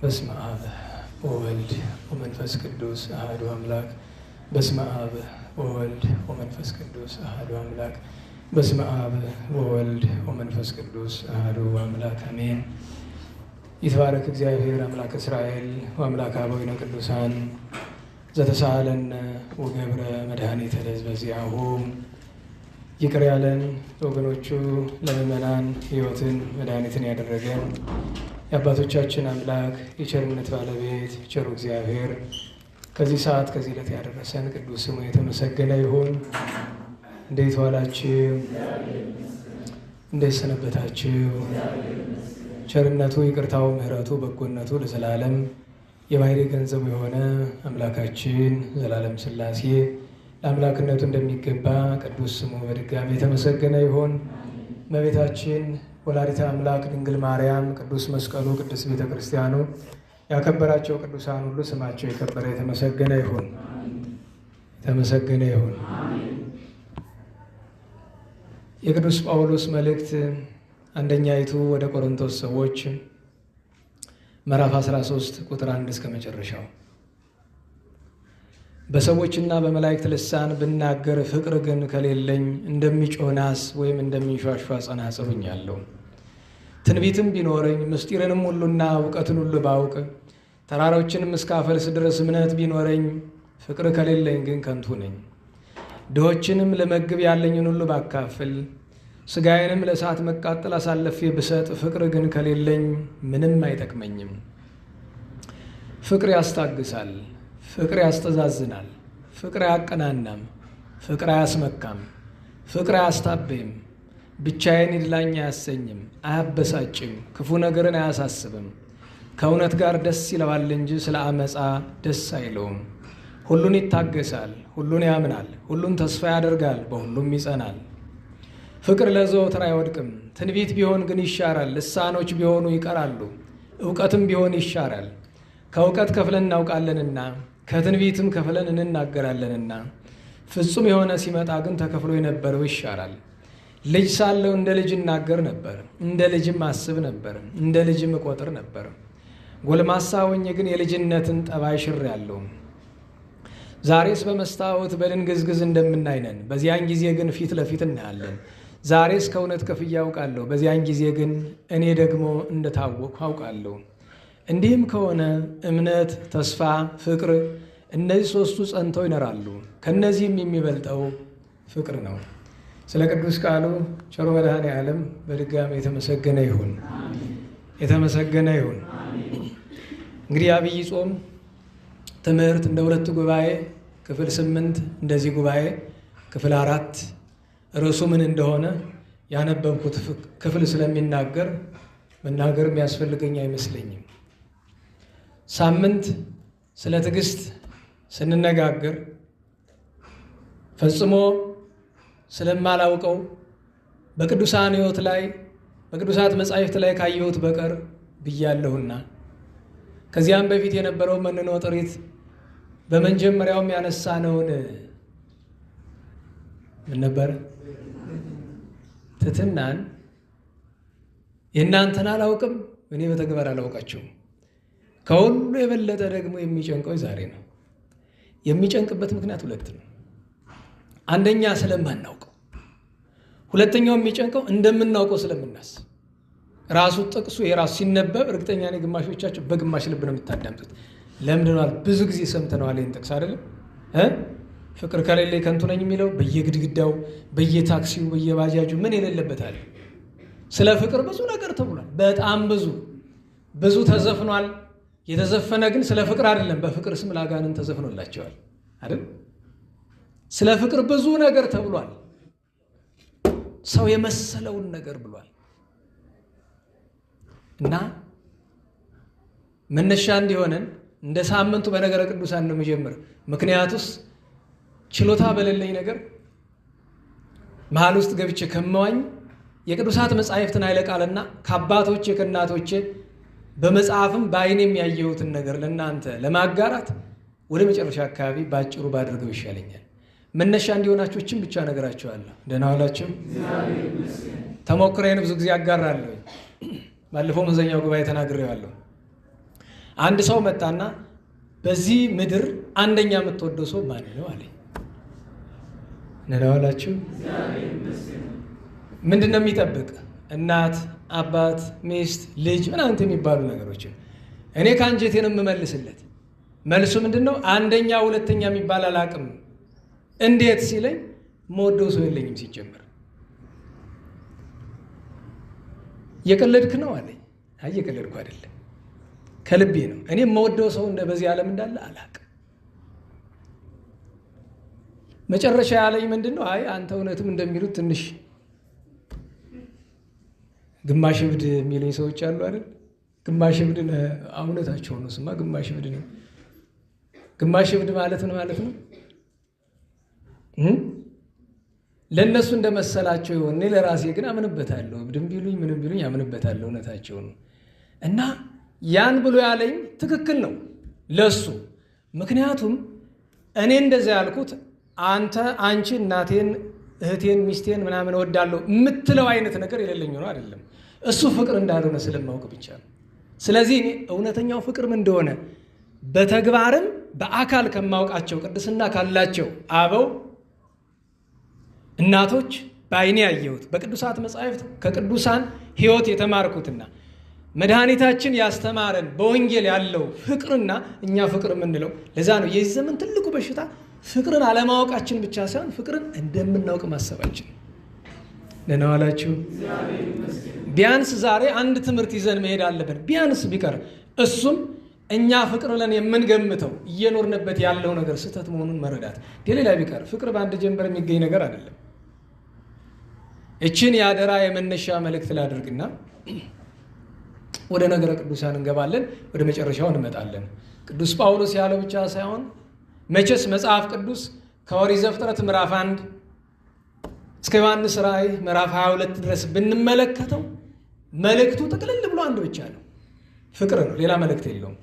በስመ አብ ወወልድ ወመንፈስ ቅዱስ አሐዱ አምላክ። በስመ አብ ወወልድ ወመንፈስ ቅዱስ አሐዱ አምላክ። በስመ አብ ወወልድ ወመንፈስ ቅዱስ አሐዱ አምላክ አሜን። ይትባረክ እግዚአብሔር አምላክ እስራኤል ወአምላከ አበዊነ ቅዱሳን ዘተሳሃለነ ወገብረ መድኃኒተ ለሕዝበ ዚአሁ። ይቅር ያለን ለወገኖቹ ለምእመናን ሕይወትን መድኃኒትን ያደረገ የአባቶቻችን አምላክ የቸርነት ባለቤት ቸሩ እግዚአብሔር ከዚህ ሰዓት ከዚህ ዕለት ያደረሰን ቅዱስ ስሙ የተመሰገነ ይሁን። እንዴት ዋላችሁ? እንዴት ሰነበታችሁ? ቸርነቱ ይቅርታው፣ ምሕረቱ፣ በጎነቱ ለዘላለም የባሕርይ ገንዘቡ የሆነ አምላካችን ዘላለም ሥላሴ ለአምላክነቱ እንደሚገባ ቅዱስ ስሙ በድጋሚ የተመሰገነ ይሁን። እመቤታችን ወላዲተ አምላክ ድንግል ማርያም፣ ቅዱስ መስቀሉ፣ ቅድስት ቤተ ክርስቲያኑ ያከበራቸው ቅዱሳን ሁሉ ስማቸው የከበረ የተመሰገነ ይሁን። የተመሰገነ ይሁን። የቅዱስ ጳውሎስ መልእክት አንደኛይቱ ወደ ቆሮንቶስ ሰዎች ምዕራፍ 13 ቁጥር 1 እስከ መጨረሻው። በሰዎችና በመላእክት ልሳን ብናገር ፍቅር ግን ከሌለኝ እንደሚጮህ ናስ ወይም እንደሚንሿሿ ጸናጽል ሆኛለሁ። ትንቢትም ቢኖረኝ ምስጢርንም ሁሉና እውቀትን ሁሉ ባውቅ ተራሮችንም እስካፈልስ ድረስ እምነት ቢኖረኝ ፍቅር ከሌለኝ ግን ከንቱ ነኝ። ድሆችንም ልመግብ ያለኝን ሁሉ ባካፍል ሥጋዬንም ለእሳት መቃጠል አሳልፌ ብሰጥ ፍቅር ግን ከሌለኝ ምንም አይጠቅመኝም። ፍቅር ያስታግሳል፣ ፍቅር ያስተዛዝናል፣ ፍቅር አያቀናናም፣ ፍቅር አያስመካም፣ ፍቅር አያስታበይም፣ ብቻዬን ይድላኝ አያሰኝም፣ አያበሳጭም፣ ክፉ ነገርን አያሳስብም። ከእውነት ጋር ደስ ይለዋል እንጂ ስለ አመፃ ደስ አይለውም። ሁሉን ይታገሳል፣ ሁሉን ያምናል፣ ሁሉን ተስፋ ያደርጋል፣ በሁሉም ይጸናል። ፍቅር ለዘወትር አይወድቅም። ትንቢት ቢሆን ግን ይሻራል፣ ልሳኖች ቢሆኑ ይቀራሉ፣ እውቀትም ቢሆን ይሻራል። ከእውቀት ከፍለን እናውቃለንና ከትንቢትም ከፍለን እንናገራለንና፣ ፍጹም የሆነ ሲመጣ ግን ተከፍሎ የነበረው ይሻራል። ልጅ ሳለሁ እንደ ልጅ እናገር ነበር፣ እንደ ልጅም አስብ ነበር፣ እንደ ልጅም እቆጥር ነበር። ጎልማሳ ሆኜ ግን የልጅነትን ጠባይ ሽሬአለሁ። ዛሬስ በመስታወት በድንግዝግዝ እንደምናይ ነን፣ በዚያን ጊዜ ግን ፊት ለፊት እናያለን። ዛሬስ ከእውነት ከፍዬ አውቃለሁ፣ በዚያን ጊዜ ግን እኔ ደግሞ እንደታወቅሁ አውቃለሁ። እንዲህም ከሆነ እምነት፣ ተስፋ፣ ፍቅር እነዚህ ሦስቱ ጸንተው ይኖራሉ። ከእነዚህም የሚበልጠው ፍቅር ነው። ስለ ቅዱስ ቃሉ ቸሩ መድኃኔ ዓለም በድጋሚ የተመሰገነ ይሁን፣ የተመሰገነ ይሁን። እንግዲህ አብይ ጾም ትምህርት እንደ ሁለቱ ጉባኤ ክፍል 8 እንደዚህ ጉባኤ ክፍል 4 ርዕሱ ምን እንደሆነ ያነበብኩት ክፍል ስለሚናገር መናገር የሚያስፈልገኝ አይመስለኝም። ሳምንት ስለ ትዕግስት ስንነጋገር ፈጽሞ ስለማላውቀው በቅዱሳን ሕይወት ላይ በቅዱሳት መጻሕፍት ላይ ካየሁት በቀር ብያለሁና ከዚያም በፊት የነበረው መንኖ ጥሪት በመጀመሪያውም ያነሳነውን ምን ነበር? ትሕትናን የእናንተን አላውቅም፣ እኔ በተግባር አላውቃቸውም። ከሁሉ የበለጠ ደግሞ የሚጨንቀው ዛሬ ነው። የሚጨንቅበት ምክንያት ሁለት ነው። አንደኛ ስለማናውቀው፣ ሁለተኛው የሚጨንቀው እንደምናውቀው ስለምናስብ። ራሱ ጥቅሱ የራሱ ሲነበብ እርግጠኛ ነኝ ግማሾቻችሁ በግማሽ ልብ ነው የምታዳምጡት። ለምንድነው? ብዙ ጊዜ ሰምተነዋል ይሄን ጥቅስ አይደለም? ፍቅር ከሌለ ከንቱ ነኝ የሚለው በየግድግዳው፣ በየታክሲው፣ በየባጃጁ ምን የሌለበት አለ። ስለ ፍቅር ብዙ ነገር ተብሏል። በጣም ብዙ ብዙ ተዘፍኗል። የተዘፈነ ግን ስለ ፍቅር አይደለም። በፍቅር ስም ላጋንን ተዘፍኖላቸዋል አይደል? ስለ ፍቅር ብዙ ነገር ተብሏል። ሰው የመሰለውን ነገር ብሏል። እና መነሻ እንዲሆነን እንደ ሳምንቱ በነገረ ቅዱሳን ነው የሚጀምር። ምክንያቱስ ችሎታ በሌለኝ ነገር መሃል ውስጥ ገብቼ ከመዋኝ የቅዱሳት መጻሕፍትን ኃይለ ቃልና ከአባቶቼ ከእናቶቼ በመጽሐፍም በዓይኔም ያየሁትን ነገር ለእናንተ ለማጋራት ወደ መጨረሻ አካባቢ ባጭሩ ባደርገው ይሻለኛል። መነሻ እንዲሆናችሁ እችን ብቻ ነገራችኋለሁ። ደህና ዋላችሁ። ተሞክሮዬን ብዙ ጊዜ አጋራለሁ። ባለፈው መዘኛው ጉባኤ ተናግሬዋለሁ። አንድ ሰው መጣና በዚህ ምድር አንደኛ የምትወደው ሰው ማን ነው አለኝ። ነናዋላችሁ ምንድነው የሚጠብቅ? እናት፣ አባት፣ ሚስት፣ ልጅ ምናምን የሚባሉ ነገሮችን እኔ ካንጀቴ ነው የምመልስለት። መልሱ ምንድነው? አንደኛ ሁለተኛ የሚባል አላቅም። እንዴት ሲለኝ የምወደው ሰው የለኝም ሲጀምር። የቀለድክ ነው አለኝ። አይ የቀለድኩ አይደለም ከልቤ ነው። እኔ የምወደው ሰው እንደ በዚህ ዓለም እንዳለ አላቅም። መጨረሻ ያለኝ ምንድነው? አይ አንተ እውነትም እንደሚሉት ትንሽ ግማሽ እብድ የሚሉኝ ሰዎች አሉ አይደል? ግማሽ እብድ ነህ። እውነታቸው ነው። ስማ ግማሽ እብድ ነህ። ግማሽ እብድ ማለት ምን ማለት ነው? ለነሱ እንደመሰላቸው ይሆን? እኔ ለራሴ ግን አምንበታለሁ። እብድም ቢሉኝ ምንም ቢሉኝ አምንበታለሁ። እውነታቸው ነው። እና ያን ብሎ ያለኝ ትክክል ነው ለሱ። ምክንያቱም እኔ እንደዛ ያልኩት አንተ አንቺ እናቴን እህቴን ሚስቴን ምናምን እወዳለሁ የምትለው አይነት ነገር የሌለኝ ነው አይደለም። እሱ ፍቅር እንዳልሆነ ስለማውቅ ብቻ ነው። ስለዚህ እኔ እውነተኛው ፍቅር ምን እንደሆነ በተግባርም በአካል ከማውቃቸው ቅድስና ካላቸው አበው እናቶች በዓይኔ ያየሁት በቅዱሳት መጻሕፍት ከቅዱሳን ሕይወት የተማርኩትና መድኃኒታችን ያስተማረን በወንጌል ያለው ፍቅርና እኛ ፍቅር የምንለው ለዛ ነው። የዚህ ዘመን ትልቁ በሽታ ፍቅርን አለማወቃችን ብቻ ሳይሆን ፍቅርን እንደምናውቅ ማሰባችን። ደህና ዋላችሁ። ቢያንስ ዛሬ አንድ ትምህርት ይዘን መሄድ አለብን፣ ቢያንስ ቢቀር እሱም እኛ ፍቅር ብለን የምንገምተው እየኖርንበት ያለው ነገር ስህተት መሆኑን መረዳት። ሌላ ቢቀር ፍቅር በአንድ ጀንበር የሚገኝ ነገር አይደለም። እችን የአደራ የመነሻ መልእክት ላድርግና ወደ ነገረ ቅዱሳን እንገባለን። ወደ መጨረሻው እንመጣለን። ቅዱስ ጳውሎስ ያለው ብቻ ሳይሆን መቼስ መጽሐፍ ቅዱስ ከኦሪት ዘፍጥረት ምዕራፍ 1 እስከ ዮሐንስ ራእይ ምዕራፍ 22 ድረስ ብንመለከተው መልእክቱ ጥቅልል ብሎ አንድ ብቻ ነው፣ ፍቅር ነው። ሌላ መልእክት የለውም።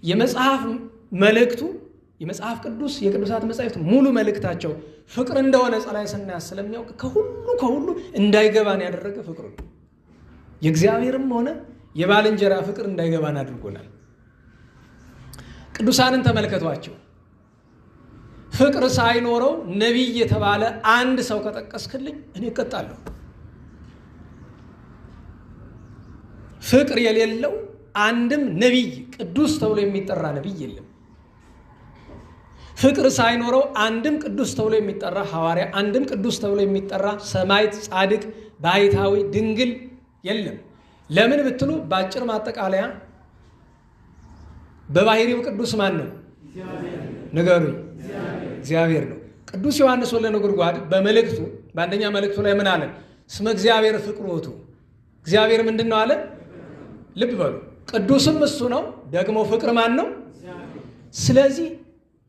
የመጽሐፍ መልእክቱ የመጽሐፍ ቅዱስ የቅዱሳት መጻሕፍት ሙሉ መልእክታቸው ፍቅር እንደሆነ ጸላይ ስናያስ ስለሚያውቅ ከሁሉ እንዳይገባን ያደረገ ፍቅር ነው። የእግዚአብሔርም ሆነ የባልንጀራ ፍቅር እንዳይገባን አድርጎናል። ቅዱሳንን ተመልከቷቸው። ፍቅር ሳይኖረው ነቢይ የተባለ አንድ ሰው ከጠቀስክልኝ እኔ እቀጣለሁ። ፍቅር የሌለው አንድም ነቢይ ቅዱስ ተብሎ የሚጠራ ነቢይ የለም። ፍቅር ሳይኖረው አንድም ቅዱስ ተብሎ የሚጠራ ሐዋርያ፣ አንድም ቅዱስ ተብሎ የሚጠራ ሰማዕት፣ ጻድቅ፣ ባሕታዊ፣ ድንግል የለም። ለምን ብትሉ በአጭር ማጠቃለያ በባህሪው ቅዱስ ማን ነው? ንገሩኝ። እግዚአብሔር ነው። ቅዱስ ዮሐንስ ወልደ ነጎድጓድ በመልእክቱ በአንደኛ መልእክቱ ላይ ምን አለ? እስመ እግዚአብሔር ፍቅር ውእቱ። እግዚአብሔር ምንድን ነው አለ? ልብ በሉ። ቅዱስም እሱ ነው፣ ደግሞ ፍቅር ማን ነው? ስለዚህ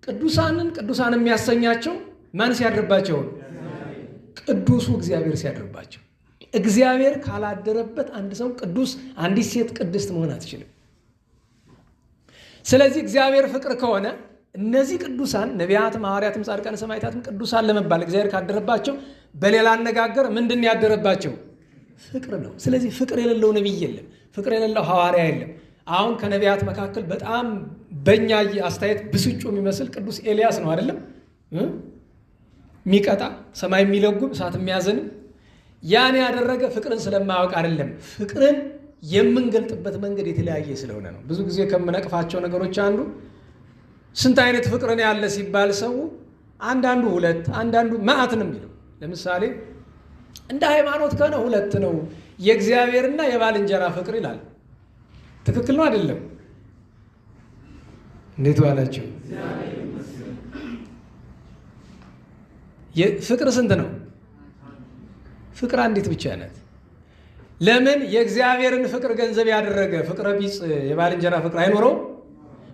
ቅዱሳንን ቅዱሳን የሚያሰኛቸው ማን ሲያድርባቸው ነው? ቅዱሱ እግዚአብሔር ሲያድርባቸው። እግዚአብሔር ካላደረበት አንድ ሰው ቅዱስ፣ አንዲት ሴት ቅድስት መሆን አትችልም። ስለዚህ እግዚአብሔር ፍቅር ከሆነ እነዚህ ቅዱሳን ነቢያትም ሐዋርያትም ጻድቃን ሰማዕታትም ቅዱሳን ለመባል እግዚአብሔር ካደረባቸው፣ በሌላ አነጋገር ምንድን ያደረባቸው? ፍቅር ነው። ስለዚህ ፍቅር የሌለው ነቢይ የለም፣ ፍቅር የሌለው ሐዋርያ የለም። አሁን ከነቢያት መካከል በጣም በእኛ አስተያየት ብስጩ የሚመስል ቅዱስ ኤልያስ ነው አይደለም? የሚቀጣ ሰማይ የሚለጉም እሳት የሚያዘንም ያን ያደረገ ፍቅርን ስለማያውቅ አይደለም። ፍቅርን የምንገልጥበት መንገድ የተለያየ ስለሆነ ነው። ብዙ ጊዜ ከምነቅፋቸው ነገሮች አንዱ ስንት አይነት ፍቅርን ያለ ሲባል ሰው አንዳንዱ ሁለት አንዳንዱ መዓት ነው የሚለው። ለምሳሌ እንደ ሃይማኖት ከሆነ ሁለት ነው፣ የእግዚአብሔርና የባልንጀራ ፍቅር ይላል። ትክክል ነው አይደለም? እንዴት ዋላችሁ? ፍቅር ስንት ነው? ፍቅር አንዲት ብቻ ናት። ለምን የእግዚአብሔርን ፍቅር ገንዘብ ያደረገ ፍቅረ ቢጽ የባልንጀራ ፍቅር አይኖረውም?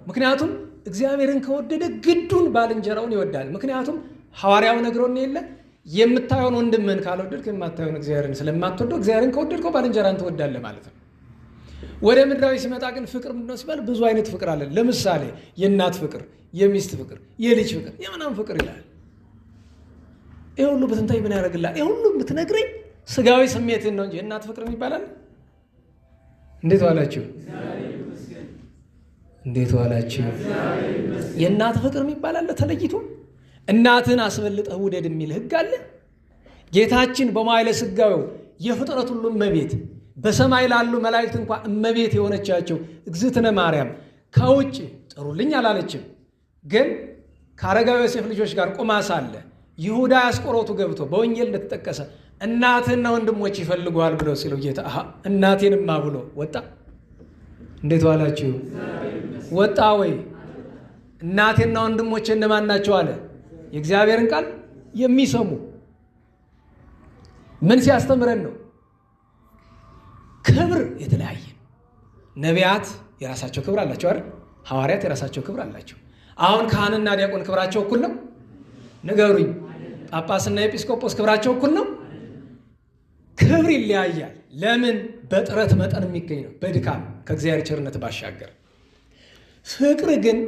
ምክንያቱም እግዚአብሔርን ከወደደ ግዱን ባልንጀራውን ይወዳል። ምክንያቱም ሐዋርያው ነግሮን የለ የምታየውን ወንድምህን ካልወደድክ የማታየውን እግዚአብሔርን ስለማትወደው እግዚአብሔርን ከወደድከው ባልንጀራን ትወዳለህ ማለት ነው። ወደ ምድራዊ ሲመጣ ግን ፍቅር ምንድነው ሲባል ብዙ አይነት ፍቅር አለ። ለምሳሌ የእናት ፍቅር፣ የሚስት ፍቅር፣ የልጅ ፍቅር፣ የምናምን ፍቅር ይላል። ይሄ ሁሉ ብትንታይ ምን ያደርግልሃል? ይሄ ሁሉ የምትነግረኝ ስጋዊ ስሜትን ነው እንጂ የእናት ፍቅር ይባላል? እንዴት ዋላችሁ? እንዴት ዋላችሁ? የእናት ፍቅር የሚባል አለ ተለይቶ? እናትህን አስበልጠህ ውደድ የሚል ሕግ አለ? ጌታችን በመዋዕለ ሥጋዌው የፍጥረት ሁሉ እመቤት፣ በሰማይ ላሉ መላእክት እንኳ እመቤት የሆነቻቸው እግዝእትነ ማርያም ከውጭ ጥሩልኝ አላለችም። ግን ከአረጋዊ ዮሴፍ ልጆች ጋር ቆማ ሳለ ይሁዳ አስቆሮቱ ገብቶ በወንጌል እንደተጠቀሰ እናትህና ወንድሞች ይፈልጉሃል ብሎ ሲለው ጌታ እናቴንማ ብሎ ወጣ። እንዴት ዋላችሁ? ወጣ ወይ? እናቴና ወንድሞቼ እነማን ናቸው አለ? የእግዚአብሔርን ቃል የሚሰሙ። ምን ሲያስተምረን ነው? ክብር የተለያየ ነው። ነቢያት የራሳቸው ክብር አላቸው አይደል? ሐዋርያት የራሳቸው ክብር አላቸው። አሁን ካህንና ዲያቆን ክብራቸው እኩል ነው? ንገሩኝ። ጳጳስና ኤጲስቆጶስ ክብራቸው እኩል ነው? ክብር ይለያያል። ለምን? በጥረት መጠን የሚገኝ ነው፣ በድካም ከእግዚአብሔር ቸርነት ባሻገር። ፍቅር ግን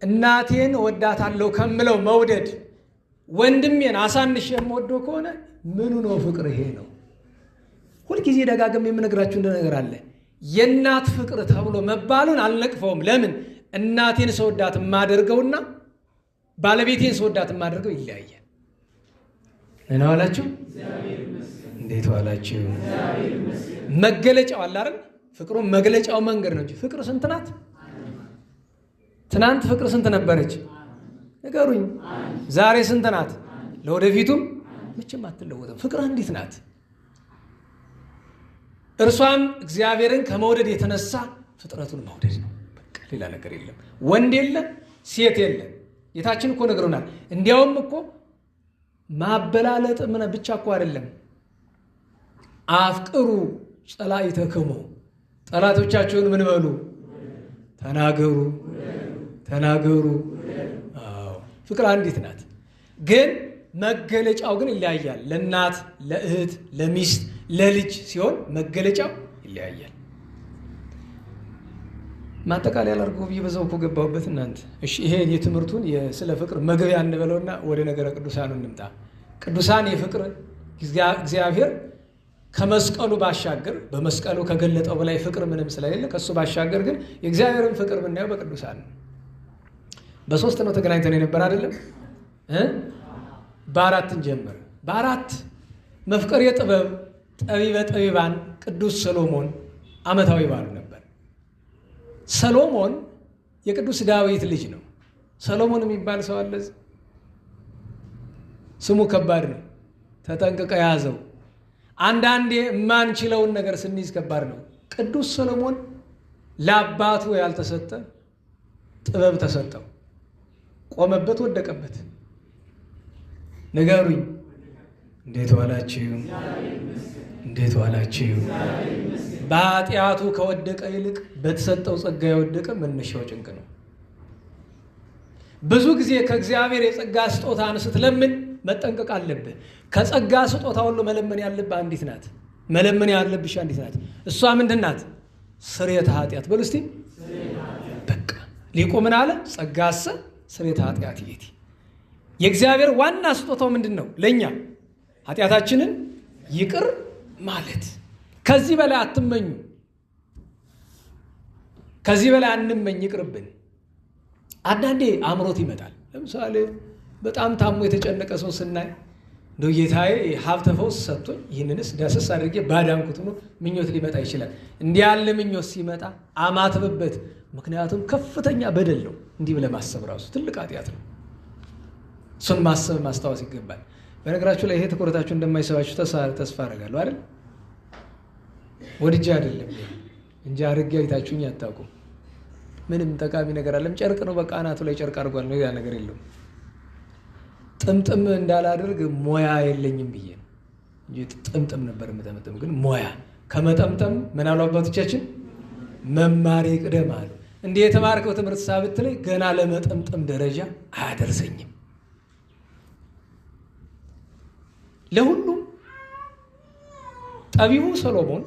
እናቴን ወዳታለሁ ከምለው መውደድ ወንድሜን አሳንሼ የምወደው ከሆነ ምኑ ነው ፍቅር? ይሄ ነው። ሁልጊዜ ደጋግሜ የምነግራችሁ ነገር አለ። የእናት ፍቅር ተብሎ መባሉን አልነቅፈውም። ለምን? እናቴን ስወዳት የማደርገውና ባለቤቴን ስወዳት የማደርገው ይለያያል። ምን ዋላችሁ? እንዴት ዋላችሁ? መገለጫው አለ አይደል? ፍቅሩ መግለጫው መንገድ ነው እንጂ ፍቅር ስንት ናት? ትናንት ፍቅር ስንት ነበረች? ንገሩኝ። ዛሬ ስንት ናት? ለወደፊቱም መቼም አትለወጥም። ፍቅር አንዲት ናት። እርሷም እግዚአብሔርን ከመውደድ የተነሳ ፍጥረቱን መውደድ ነው። በቃ ሌላ ነገር የለም። ወንድ የለ፣ ሴት የለ። ጌታችን እኮ ነግሮናል። እንዲያውም እኮ ማበላለጥ ምን ብቻ እኮ አይደለም። አፍቅሩ ጸላኢተክሙ፣ ጠላቶቻችሁን ምን በሉ? ተናገሩ፣ ተናገሩ። አዎ ፍቅር አንዲት ናት፣ ግን መገለጫው ግን ይለያያል። ለእናት፣ ለእህት፣ ለሚስት፣ ለልጅ ሲሆን መገለጫው ይለያያል። ማጠቃለያ ላድርገው ብዬ በዛው እኮ ገባሁበት እናንተ። እሺ ይሄ የትምህርቱን ስለ ፍቅር መግቢያ እንበለውና ወደ ነገረ ቅዱሳኑ እንምጣ። ቅዱሳን የፍቅር እግዚአብሔር ከመስቀሉ ባሻገር በመስቀሉ ከገለጠው በላይ ፍቅር ምንም ስለሌለ ከሱ ባሻገር ግን የእግዚአብሔርን ፍቅር ብናየው በቅዱሳን ነው። በሶስት ነው ተገናኝተን የነበር አይደለም? በአራት እንጀምር። በአራት መፍቀሬ ጥበብ ጠቢበ ጠቢባን ቅዱስ ሰሎሞን ዓመታዊ በዓሉ ነበር። ሰሎሞን የቅዱስ ዳዊት ልጅ ነው። ሰሎሞን የሚባል ሰው አለ? ስሙ ከባድ ነው። ተጠንቅቀ ያዘው። አንዳንዴ የማንችለውን ነገር ስንይዝ ከባድ ነው። ቅዱስ ሰሎሞን ለአባቱ ያልተሰጠ ጥበብ ተሰጠው። ቆመበት፣ ወደቀበት። ንገሩኝ፣ እንዴት ዋላችሁ? እንዴት ዋላችሁ? በኃጢአቱ ከወደቀ ይልቅ በተሰጠው ጸጋ የወደቀ መነሻው ጭንቅ ነው። ብዙ ጊዜ ከእግዚአብሔር የጸጋ ስጦታን ስትለምን መጠንቀቅ አለብህ። ከጸጋ ስጦታ ሁሉ መለመን ያለብህ አንዲት ናት። መለመን ያለብሽ አንዲት ናት። እሷ ምንድን ናት? ስርየተ ኃጢአት። በሉ እስቲ። በቃ ሊቁ ምን አለ? ጸጋሰ ስርየተ ኃጢአት ይእቲ። የእግዚአብሔር ዋና ስጦታው ምንድን ነው? ለእኛ ኃጢአታችንን ይቅር ማለት። ከዚህ በላይ አትመኙ። ከዚህ በላይ አንመኝ፣ ይቅርብን። አንዳንዴ አምሮት ይመጣል። ለምሳሌ በጣም ታሞ የተጨነቀ ሰው ስናይ እንደው ጌታዬ ሀብተ ፈውስ ሰጥቶኝ ይህንንስ ዳሰስ አድርጌ ባዳንኩት ብሎ ምኞት ሊመጣ ይችላል። እንዲህ ያለ ምኞት ሲመጣ አማትብበት። ምክንያቱም ከፍተኛ በደል ነው። እንዲህ ብለህ ማሰብ ራሱ ትልቅ ኃጢአት ነው። እሱን ማሰብ ማስታወስ ይገባል። በነገራችሁ ላይ ይሄ ትኩረታችሁ እንደማይሰባችሁ ተስፋ አደርጋለሁ አይደል? ወድጄ አይደለም እንጂ አድርጌ አይታችሁኝ አታውቁም። ምንም ጠቃሚ ነገር አለም። ጨርቅ ነው፣ በቃ አናቱ ላይ ጨርቅ አድርጓል። ሌላ ነገር የለውም። ጥምጥም እንዳላደርግ ሙያ የለኝም ብዬ ነው እንጂ ጥምጥም ነበር የምጠመጥም። ግን ሙያ ከመጠምጠም ምን አሉ አባቶቻችን? መማር ይቅደም አሉ። እንዲህ የተማርከው ትምህርት ሳብት ላይ ገና ለመጠምጠም ደረጃ አያደርሰኝም። ለሁሉም ጠቢቡ ሰሎሞን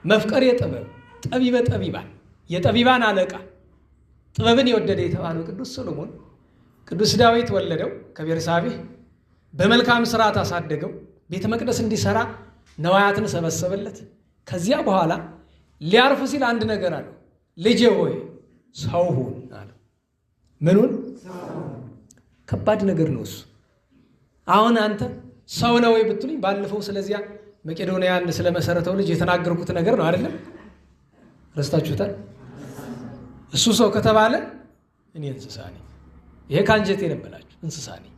መፍቀሬ ጥበብ ጠቢበ ጠቢባን የጠቢባን አለቃ ጥበብን የወደደ የተባለው ቅዱስ ሰሎሞን ቅዱስ ዳዊት ወለደው ከቤርሳቤህ፣ በመልካም ስርዓት አሳደገው። ቤተ መቅደስ እንዲሰራ ነዋያትን ሰበሰበለት። ከዚያ በኋላ ሊያርፍ ሲል አንድ ነገር አለው። ልጄ ሆይ ሰው ሁን አለው። ምኑን? ከባድ ነገር ነው እሱ። አሁን አንተ ሰው ነው ወይ ብትሉኝ ባለፈው ስለዚያ መቄዶንያን ስለመሰረተው ልጅ የተናገርኩት ነገር ነው አይደለም? ረስታችሁታል? እሱ ሰው ከተባለ እኔ እንስሳ ነኝ። ይሄ ካንጀቴ ነው የምላችሁ፣ እንስሳ ነኝ።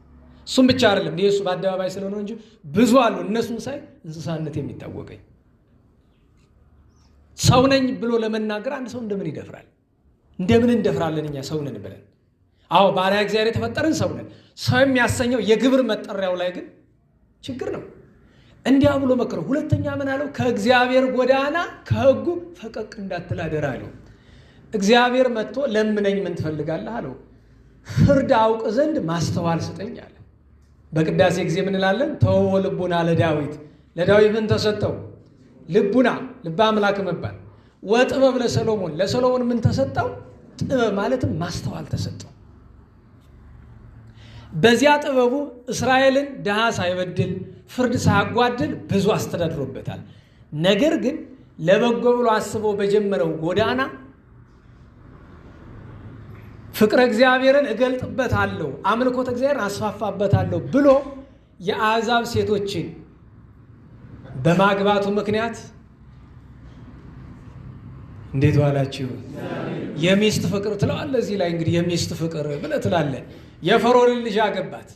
እሱም ብቻ አይደለም፣ እሱ በአደባባይ ስለሆነ እንጂ ብዙ አሉ። እነሱን ሳይ እንስሳነት የሚታወቀኝ። ሰው ነኝ ብሎ ለመናገር አንድ ሰው እንደምን ይደፍራል? እንደምን እንደፍራለን እኛ ሰው ነን ብለን? አዎ ባሪያ እግዚአብሔር የተፈጠርን ሰው ነን። ሰው የሚያሰኘው የግብር መጠሪያው ላይ ግን ችግር ነው። እንዲያ ብሎ መከረው። ሁለተኛ ምን አለው? ከእግዚአብሔር ጎዳና ከሕጉ ፈቀቅ እንዳትል አደራ አለው። እግዚአብሔር መጥቶ ለምነኝ ምን ትፈልጋለህ አለው። ፍርድ አውቅ ዘንድ ማስተዋል ስጠኝ አለ። በቅዳሴ ጊዜ ምን እንላለን? ተወው ልቡና ለዳዊት። ለዳዊት ምን ተሰጠው? ልቡና፣ ልበ አምላክ መባል። ወጥበብ ለሰሎሞን፣ ለሰሎሞን ምን ተሰጠው? ጥበብ ማለትም ማስተዋል ተሰጠው። በዚያ ጥበቡ እስራኤልን ድሃ ሳይበድል ፍርድ ሳያጓድል ብዙ አስተዳድሮበታል። ነገር ግን ለበጎ ብሎ አስቦ በጀመረው ጎዳና ፍቅረ እግዚአብሔርን እገልጥበታለሁ፣ አምልኮተ እግዚአብሔርን አስፋፋበታለሁ ብሎ የአሕዛብ ሴቶችን በማግባቱ ምክንያት እንዴት ዋላችሁ? የሚስት ፍቅር ትለዋለህ። እዚህ ላይ እንግዲህ የሚስት ፍቅር ብለህ ትላለህ። የፈርዖንን ልጅ አገባት።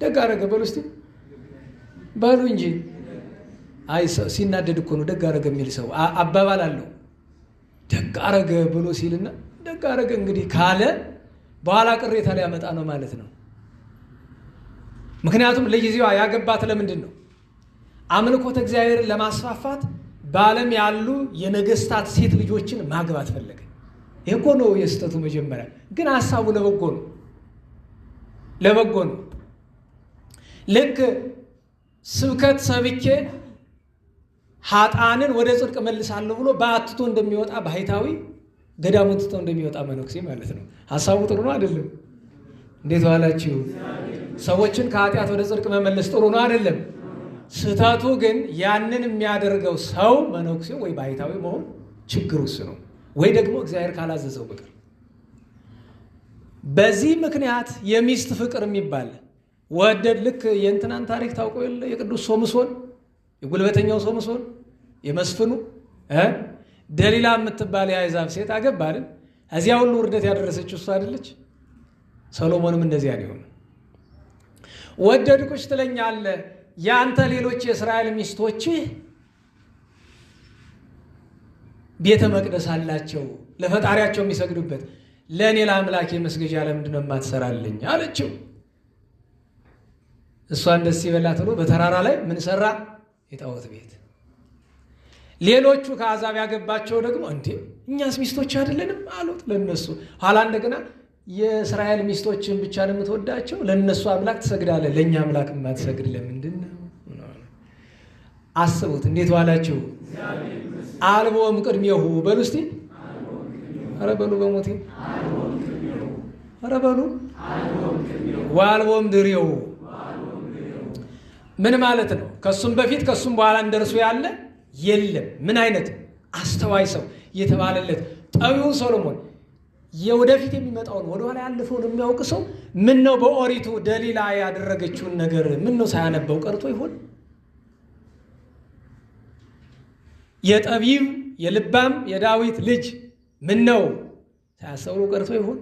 ደግ አደረገ በሉ እስቲ በሉ እንጂ። አይ ሲናደድ እኮ ነው ደግ አደረገ የሚል ሰው አባባል አለው። ደግ አደረገ ብሎ ሲልና ደግ አደረገ እንግዲህ ካለ በኋላ ቅሬታ ሊያመጣ ነው ማለት ነው። ምክንያቱም ለጊዜዋ ያገባት ለምንድን ነው? አምልኮተ እግዚአብሔርን ለማስፋፋት በዓለም ያሉ የነገስታት ሴት ልጆችን ማግባት ፈለገ። ይሄ እኮ ነው የስህተቱ መጀመሪያ። ግን ሐሳቡ ለበጎ ነው፣ ለበጎ ነው። ልክ ስብከት ሰብኬ ኃጥአንን ወደ ጽድቅ መልሳለሁ ብሎ በአትቶ እንደሚወጣ ባህታዊ ገዳሙን ትቶ እንደሚወጣ መነኩሴ ማለት ነው። ሐሳቡ ጥሩ ነው አይደለም? እንዴት ዋላችሁ? ሰዎችን ከኃጢአት ወደ ጽድቅ መመለስ ጥሩ ነው አይደለም? ስህተቱ ግን ያንን የሚያደርገው ሰው መነኩሴ ወይ ባህታዊ መሆን ችግሩ እሱ ነው፣ ወይ ደግሞ እግዚአብሔር ካላዘዘው በቀር። በዚህ ምክንያት የሚስት ፍቅር የሚባል ወደድ ልክ የእንትናን ታሪክ ታውቀው የለ የቅዱስ ሶምሶን፣ የጉልበተኛው ሶምሶን፣ የመስፍኑ ደሊላ የምትባል የአሕዛብ ሴት አገባ አይደል? እዚያ ሁሉ ውርደት ያደረሰችው እሷ አይደለች? ሰሎሞንም እንደዚያ ነው የሆነው። ወደድኩሽ ትለኛለህ፣ ያንተ ሌሎች የእስራኤል ሚስቶችህ ቤተ መቅደስ አላቸው ለፈጣሪያቸው የሚሰግዱበት፣ ለእኔ ለአምላኬ መስገጃ ለምንድን ነው የማትሰራልኝ አለችው። እሷን ደስ ይበላት ብሎ በተራራ ላይ ምን ሰራ? የጣዖት ቤት። ሌሎቹ ከአሕዛብ ያገባቸው ደግሞ እንዴ እኛስ ሚስቶች አይደለንም አሉት ለነሱ። ኋላ እንደገና የእስራኤል ሚስቶችን ብቻ ነው የምትወዳቸው፣ ለነሱ አምላክ ትሰግዳለህ፣ ለእኛ አምላክ የማትሰግድ ለምንድን ነው? አስቡት። እንዴት ዋላችሁ? አልቦም ቅድሜሁ በሉ እስቲ። ኧረ በሉ በሞቴ፣ ኧረ በሉ። ወአልቦም ድሬሁ ምን ማለት ነው? ከሱም በፊት ከሱም በኋላ እንደርሱ ያለ የለም። ምን አይነት አስተዋይ ሰው የተባለለት ጠቢቡ ሰሎሞን የወደፊት የሚመጣውን ወደኋላ ያለፈውን የሚያውቅ ሰው ምን ነው በኦሪቱ ደሊላ ያደረገችውን ነገር ምን ነው ሳያነበው ቀርቶ ይሆን? የጠቢብ የልባም የዳዊት ልጅ ምን ነው ሳያስተውለው ቀርቶ ይሆን?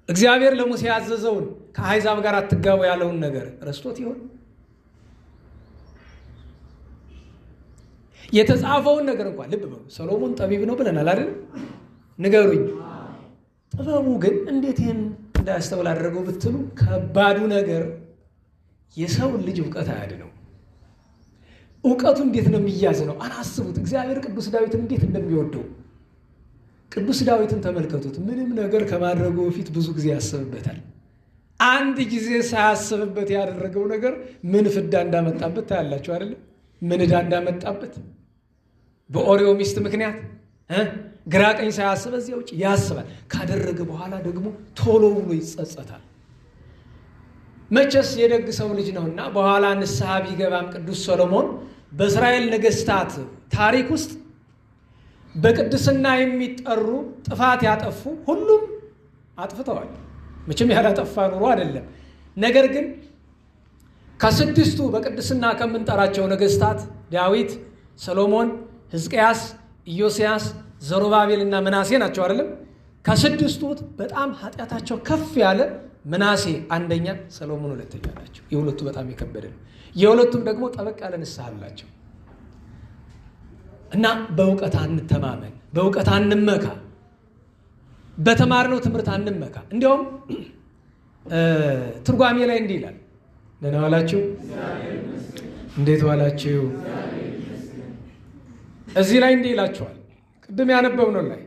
እግዚአብሔር ለሙሴ ያዘዘውን ከአሕዛብ ጋር አትጋቡ ያለውን ነገር ረስቶት ይሆን? የተጻፈውን ነገር እንኳን ልብ በሉ። ሰሎሞን ጠቢብ ነው ብለናል አይደል? ንገሩኝ። ጥበቡ ግን እንዴት ይህን እንዳያስተውል አደረገው ብትሉ ከባዱ ነገር የሰው ልጅ እውቀት አያድነው። እውቀቱ እንዴት ነው የሚያዝ ነው? አናስቡት። እግዚአብሔር ቅዱስ ዳዊትን እንዴት እንደሚወደው ቅዱስ ዳዊትን ተመልከቱት። ምንም ነገር ከማድረጉ በፊት ብዙ ጊዜ ያስብበታል። አንድ ጊዜ ሳያስብበት ያደረገው ነገር ምን ፍዳ እንዳመጣበት ታያላችሁ አይደለም? ምን ዕዳ እንዳመጣበት በኦሪዮ ሚስት ምክንያት ግራ ቀኝ ሳያስብ እዚያ ውጭ ያስባል። ካደረገ በኋላ ደግሞ ቶሎ ብሎ ይጸጸታል። መቼስ የደግ ሰው ልጅ ነውና በኋላ ንስሐ ቢገባም ቅዱስ ሰሎሞን በእስራኤል ነገስታት ታሪክ ውስጥ በቅድስና የሚጠሩ ጥፋት ያጠፉ ሁሉም አጥፍተዋል። መቼም ያላጠፋ ኑሮ አይደለም። ነገር ግን ከስድስቱ በቅድስና ከምንጠራቸው ነገስታት ዳዊት፣ ሰሎሞን፣ ሕዝቅያስ፣ ኢዮስያስ፣ ዘሩባቤልና ምናሴ ናቸው አይደለም? ከስድስቱ በጣም ኃጢአታቸው ከፍ ያለ ምናሴ አንደኛ፣ ሰሎሞን ሁለተኛ ናቸው። የሁለቱ በጣም የከበደ ነው። የሁለቱም ደግሞ ጠበቅ ያለ ንስሐ አላቸው። እና በእውቀት አንተማመን፣ በእውቀት አንመካ፣ በተማርነው ትምህርት አንመካ። እንዲያውም ትርጓሜ ላይ እንዲህ ይላል። ደህና ዋላችሁ? እንዴት ዋላችሁ? እዚህ ላይ እንዲህ ይላችኋል። ቅድም ያነበብነው ላይ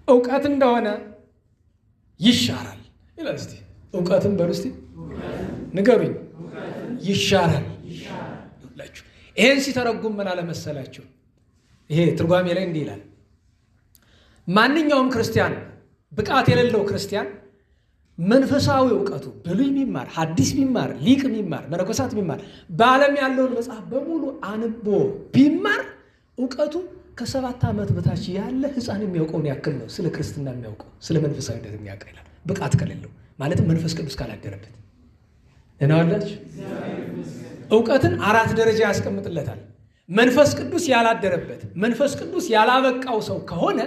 እውቀት እንደሆነ ይሻራል ይላል። እስቲ እውቀትን በሉ እስቲ ንገሩኝ። ይሻራል ይላችሁ። ይሄን ሲተረጉም ምን አለ መሰላችሁ? ይሄ ትርጓሜ ላይ እንዲህ ይላል። ማንኛውም ክርስቲያን ብቃት የሌለው ክርስቲያን መንፈሳዊ እውቀቱ ብሉይ ቢማር፣ ሐዲስ ቢማር፣ ሊቅ ቢማር፣ መነኮሳት ቢማር፣ በዓለም ያለውን መጽሐፍ በሙሉ አንቦ ቢማር እውቀቱ ከ7 ዓመት በታች ያለ ሕፃን የሚያውቀውን ያክል ነው። ስለ ክርስትና የሚያውቀው ስለ መንፈሳዊነት የሚያውቀው ይላል። ብቃት ከሌለው ማለትም መንፈስ ቅዱስ ካላደረበት። ደህና ዋላችሁ? እውቀትን 4 ደረጃ ያስቀምጥለታል። መንፈስ ቅዱስ ያላደረበት መንፈስ ቅዱስ ያላበቃው ሰው ከሆነ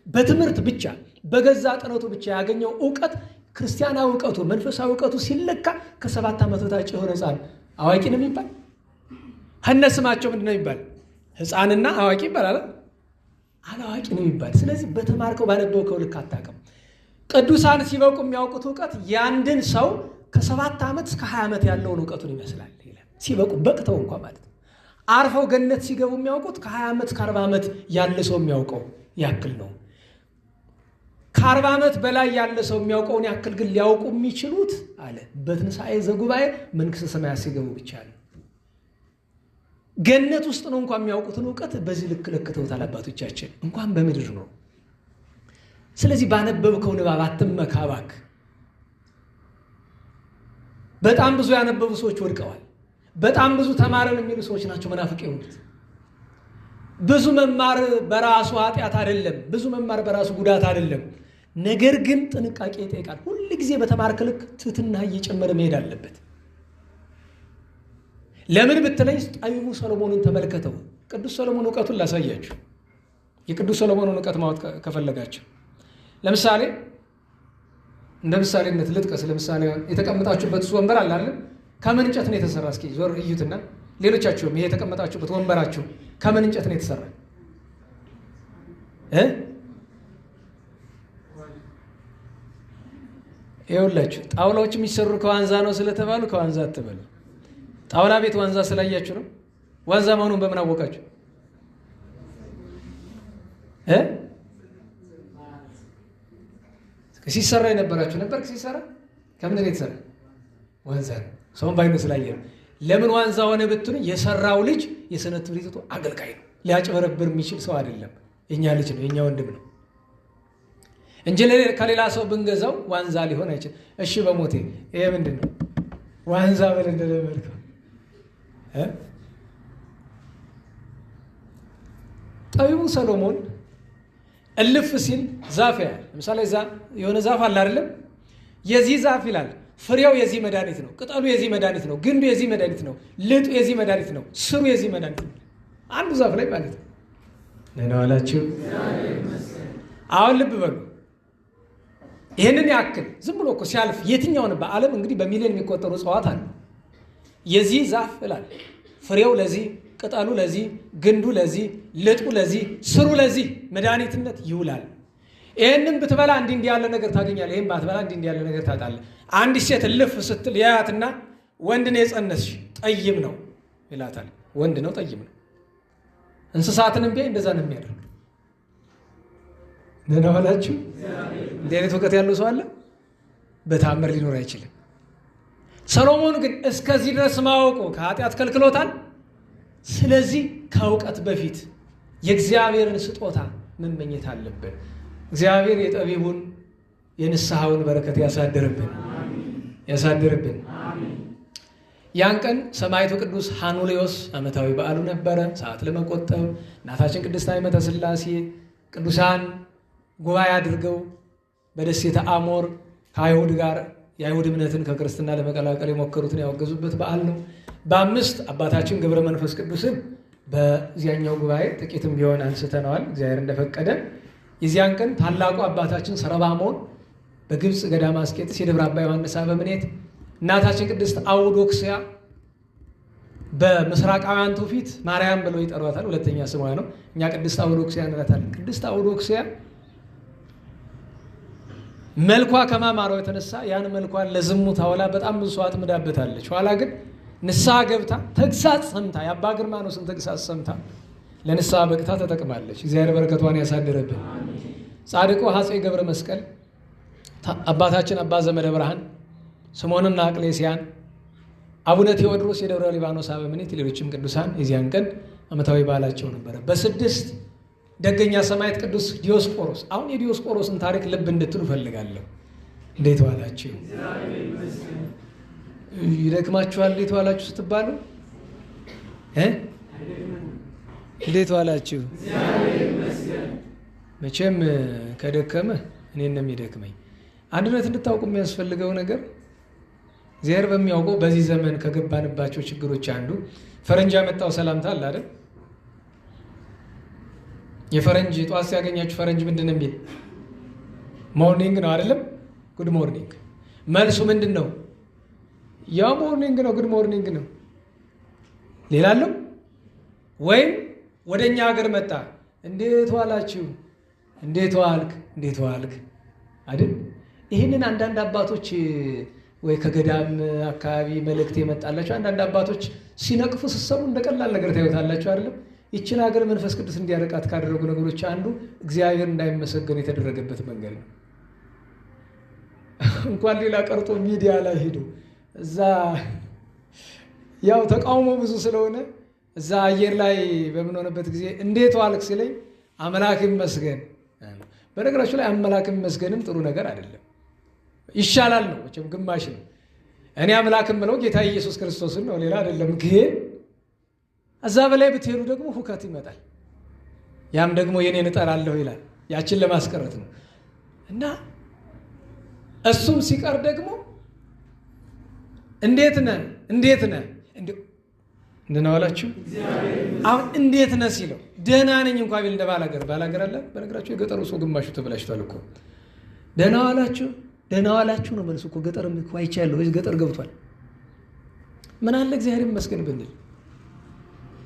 በትምህርት ብቻ በገዛ ጥረቱ ብቻ ያገኘው እውቀት ክርስቲያናዊ እውቀቱ መንፈሳዊ እውቀቱ ሲለካ ከ7 ዓመት በታች የሆነ ሕፃን አዋቂ ነው የሚባል? ከነስማቸው ምንድን ነው የሚባል? ሕፃንና አዋቂ ይባላል። አላዋቂ ነው የሚባል። ስለዚህ በተማርከው ባነበብከው ልክ አታውቅም። ቅዱሳን ሲበቁ የሚያውቁት እውቀት ያንድን ሰው ከ7 ዓመት እስከ 20 ዓመት ያለውን እውቀቱን ይመስላል ይላል። ሲበቁ በቅተው እንኳን ማለት ነው። አርፈው ገነት ሲገቡ የሚያውቁት ከ20 ዓመት እስከ 40 ዓመት ያለ ሰው የሚያውቀው ያክል ነው። ከ40 ዓመት በላይ ያለ ሰው የሚያውቀውን ያክል ግን ሊያውቁ የሚችሉት አለ በትንሳኤ ዘጉባኤ መንግስተ ሰማያት ሲገቡ ብቻ ነው። ገነት ውስጥ ነው እንኳን የሚያውቁትን እውቀት በዚህ ልክ ለክተውታል አባቶቻችን፣ እንኳን በምድር ነው። ስለዚህ ባነበብከው ንባብ አትመካ እባክህ። በጣም ብዙ ያነበቡ ሰዎች ወድቀዋል። በጣም ብዙ ተማረን የሚሉ ሰዎች ናቸው መናፍቅ የሆኑት። ብዙ መማር በራሱ ኃጢአት አይደለም። ብዙ መማር በራሱ ጉዳት አይደለም። ነገር ግን ጥንቃቄ ይጠይቃል። ሁል ጊዜ በተማርክ ልክ ትህትና እየጨመረ መሄድ አለበት። ለምን ብትለኝ ጠቢቡ ሰሎሞንን ተመልከተው። ቅዱስ ሰሎሞን እውቀቱን ላሳያችሁ። የቅዱስ ሰሎሞንን እውቀት ማወቅ ከፈለጋችሁ ለምሳሌ እንደ ምሳሌነት ልጥቀስ። ለምሳሌ የተቀመጣችሁበት ወንበር አለ አይደል? ከምን እንጨት ነው የተሰራ? እስኪ ዞር እዩትና ሌሎቻችሁም ይሄ የተቀመጣችሁበት ወንበራችሁ ከምን እንጨት ነው የተሰራ? ይኸውላችሁ ጣውላዎች የሚሰሩ ከዋንዛ ነው ስለተባሉ ከዋንዛ አትበሉ። ጣውላ ቤት ዋንዛ ስላያችሁ ነው? ዋንዛ መሆኑን በምን አወቃችሁ? ሲሰራ የነበራችሁ ነበር? ሲሰራ ከምን ነው የተሰራ? ዋንዛ ነው። ሰውን ባይኑ ስላየ ነው። ለምን ዋንዛ ሆነ ብትሉ የሰራው ልጅ የሰነት ትምህርት አገልጋይ ነው። ሊያጭበረብር የሚችል ሰው አይደለም። የኛ ልጅ ነው፣ የኛ ወንድም ነው እንጂ ከሌላ ሰው ብንገዛው ዋንዛ ሊሆን አይችልም። እሺ በሞቴ ይሄ ምንድነው? ዋንዛ በል እንደለመድከው ጠቢቡ ሰሎሞን እልፍ ሲል ዛፍ ያያል። ለምሳሌ የሆነ ዛፍ አለ አይደለም? የዚህ ዛፍ ይላል ፍሬው የዚህ መድኃኒት ነው፣ ቅጠሉ የዚህ መድኃኒት ነው፣ ግንዱ የዚህ መድኃኒት ነው፣ ልጡ የዚህ መድኃኒት ነው፣ ስሩ የዚህ መድኃኒት ነው። አንዱ ዛፍ ላይ ማለት ነው። ደህና ዋላችሁ? አሁን ልብ በሉ። ይሄንን ያክል ዝም ብሎ እኮ ሲያልፍ የትኛውን በዓለም እንግዲህ በሚሊዮን የሚቆጠሩ እጽዋት አሉ። የዚህ ዛፍ ይላል ፍሬው ለዚህ፣ ቅጠሉ ለዚህ፣ ግንዱ ለዚህ፣ ልጡ ለዚህ፣ ስሩ ለዚህ መድኃኒትነት ይውላል። ይሄንን ብትበላ እንዲህ እንዲህ ያለ ነገር ታገኛለህ፣ ይሄን ባትበላ እንዲህ እንዲህ ያለ ነገር ታጣለህ። አንዲት ሴት እልፍ ስትል ያያትና ወንድ ነው የጸነስሽ ጠይም ነው ይላታል። ወንድ ነው ጠይም ነው። እንስሳትንም ቢያይ እንደዛ ነው የሚያደርግ። ደህና ዋላችሁ? እንዲህ አይነት እውቀት ያለው ሰው አለ? በተአምር ሊኖር አይችልም። ሰሎሞን ግን እስከዚህ ድረስ ማወቁ ከኃጢአት ከልክሎታል። ስለዚህ ከእውቀት በፊት የእግዚአብሔርን ስጦታ መመኘት አለብን። እግዚአብሔር የጠቢቡን የንስሐውን በረከት ያሳድርብን ያሳድርብን። ያን ቀን ሰማዕቱ ቅዱስ ሐኑሌዎስ ዓመታዊ በዓሉ ነበረ። ሰዓት ለመቆጠብ እናታችን ቅድስት ሃይማኖተ ሥላሴ ቅዱሳን ጉባኤ አድርገው በደሴተ አሞር ከአይሁድ ጋር የአይሁድ እምነትን ከክርስትና ለመቀላቀል የሞከሩትን ያወገዙበት በዓል ነው። በአምስት አባታችን ገብረ መንፈስ ቅዱስን በዚያኛው ጉባኤ ጥቂትም ቢሆን አንስተነዋል፣ እግዚአብሔር እንደፈቀደ። የዚያን ቀን ታላቁ አባታችን ሰረባሞን በግብፅ ገዳመ አስቄጥስ የደብረ አባ ዮሐንስ አበምኔት፣ እናታችን ቅድስት አውዶክስያ በምስራቃውያን ትውፊት ማርያም ብለው ይጠሯታል፣ ሁለተኛ ስሟ ነው። እኛ ቅድስት አውዶክስያ እንላታለን። ቅድስት አውዶክስያ መልኳ ከማማሯ የተነሳ ያን መልኳን ለዝሙት አውላ በጣም ብዙ ሰው አጥምዳበታለች። ኋላ ግን ንስሐ ገብታ ተግሳጽ ሰምታ የአባ ግርማኖስን ተግሳጽ ሰምታ ለንስሐ በቅታ ተጠቅማለች። እግዚአብሔር በረከቷን ያሳድርብን። ጻድቁ አፄ ገብረ መስቀል፣ አባታችን አባ ዘመደ ብርሃን፣ ስምዖንና አቅሌስያን፣ አቡነ ቴዎድሮስ የደብረ ሊባኖስ አበምኔት፣ ሌሎችም ቅዱሳን የዚያን ቀን ዓመታዊ በዓላቸው ነበረ። በስድስት ደገኛ ሰማዕት ቅዱስ ዲዮስቆሮስ። አሁን የዲዮስቆሮስን ታሪክ ልብ እንድትሉ እፈልጋለሁ። እንዴት ዋላችሁ? ይደክማችኋል? እንዴት ዋላችሁ ስትባሉ እንዴት ዋላችሁ? መቼም ከደከመ እኔን ነው የሚደክመኝ። አንድነት እንድታውቁ የሚያስፈልገው ነገር እግዚአብሔር በሚያውቀው በዚህ ዘመን ከገባንባቸው ችግሮች አንዱ ፈረንጅ ያመጣው ሰላምታ አለ አይደል? የፈረንጅ ጧት ሲያገኛችሁ ፈረንጅ ምንድን ነው የሚል? Morning ነው አይደለም? Good morning። መልሱ ምንድን ነው? ያው morning ነው፣ good morning ነው። ሌላ አለው? ወይም ወደኛ ሀገር መጣ፣ እንዴት ዋላችሁ፣ እንዴት ዋልክ፣ እንዴት ዋልክ አይደል? ይህንን አንዳንድ አባቶች ወይ ከገዳም አካባቢ መልእክት የመጣላቸው አንዳንድ አባቶች ሲነቅፉ ሲሰሙ እንደቀላል ነገር ታዩታላችሁ አይደለም? ይችን ሀገር መንፈስ ቅዱስ እንዲያረቃት ካደረጉ ነገሮች አንዱ እግዚአብሔር እንዳይመሰገን የተደረገበት መንገድ ነው። እንኳን ሌላ ቀርቶ ሚዲያ ላይ ሄዶ እዛ ያው ተቃውሞ ብዙ ስለሆነ እዛ አየር ላይ በምንሆንበት ጊዜ እንዴት ዋልክ ሲለኝ አምላክ ይመስገን። በነገራችሁ ላይ አምላክ ይመስገንም ጥሩ ነገር አይደለም፣ ይሻላል ነው መቼም ግማሽ ነው። እኔ አምላክ የምለው ጌታ ኢየሱስ ክርስቶስን ነው፣ ሌላ አይደለም። ግን እዛ በላይ ብትሄዱ ደግሞ ሁከት ይመጣል። ያም ደግሞ የኔን እጠራለሁ ይላል። ያችን ለማስቀረት ነው። እና እሱም ሲቀር ደግሞ እንዴት ነህ እንዴት ነህ እንደናዋላችሁ አሁን እንዴት ነህ ሲለው ደህና ነኝ እንኳን ቢል እንደ ባላገር ባላገር አለ። በነገራችሁ የገጠሩ ሰው ግማሹ ተበላሽቷል እኮ። ደህና ዋላችሁ ደህና ዋላችሁ ነው መልሱ እኮ። ገጠርም እኮ አይቻለሁ፣ ገጠር ገብቷል። ምን አለ እግዚአብሔር ይመስገን ብንል።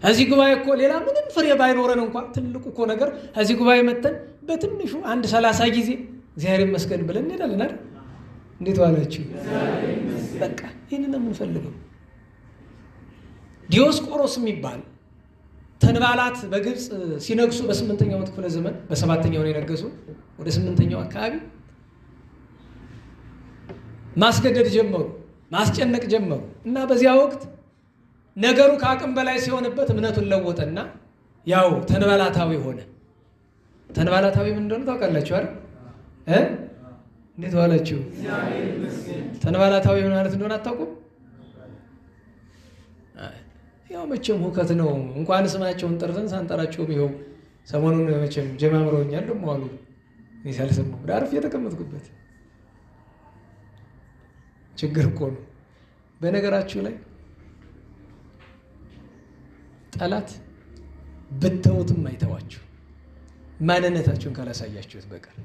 እዚህ ጉባኤ እኮ ሌላ ምንም ፍሬ ባይኖረን እንኳን ትልቁ እኮ ነገር እዚህ ጉባኤ መተን በትንሹ አንድ 30 ጊዜ እግዚአብሔር ይመስገን ብለን እንሄዳለን አይደል? እንዴት ዋላችሁ? በቃ ይሄንን ነው የምንፈልገው። ዲዮስቆሮስ የሚባል ተንባላት በግብፅ ሲነግሱ በ8ኛው ክፍለ ዘመን በ7ኛው ነው የነገሱ፣ ወደ 8ኛው አካባቢ ማስገደድ ጀመሩ፣ ማስጨነቅ ጀመሩ። እና በዚያ ወቅት ነገሩ ከአቅም በላይ ሲሆንበት እምነቱን ለወጠና ያው ተንባላታዊ ሆነ። ተንባላታዊ ምን እንደሆነ ታውቃላችሁ አይደል? እንዴት ዋላችሁ? ተንባላታዊ ማለት እንደሆነ አታውቁም? ያው መቼም ሁከት ነው። እንኳን ስማቸውን ጠርተን ሳንጠራቸውም ይኸው ሰሞኑን መቼም ጀማምረውኛል ደሞ አሉ። እኔ ሳልሰማሁ አርፌ የተቀመጥኩበት ችግር እኮ ነው። በነገራችሁ ላይ ጠላት ብተውትም አይተዋችሁ ማንነታችሁን ካላሳያችሁት በቀር።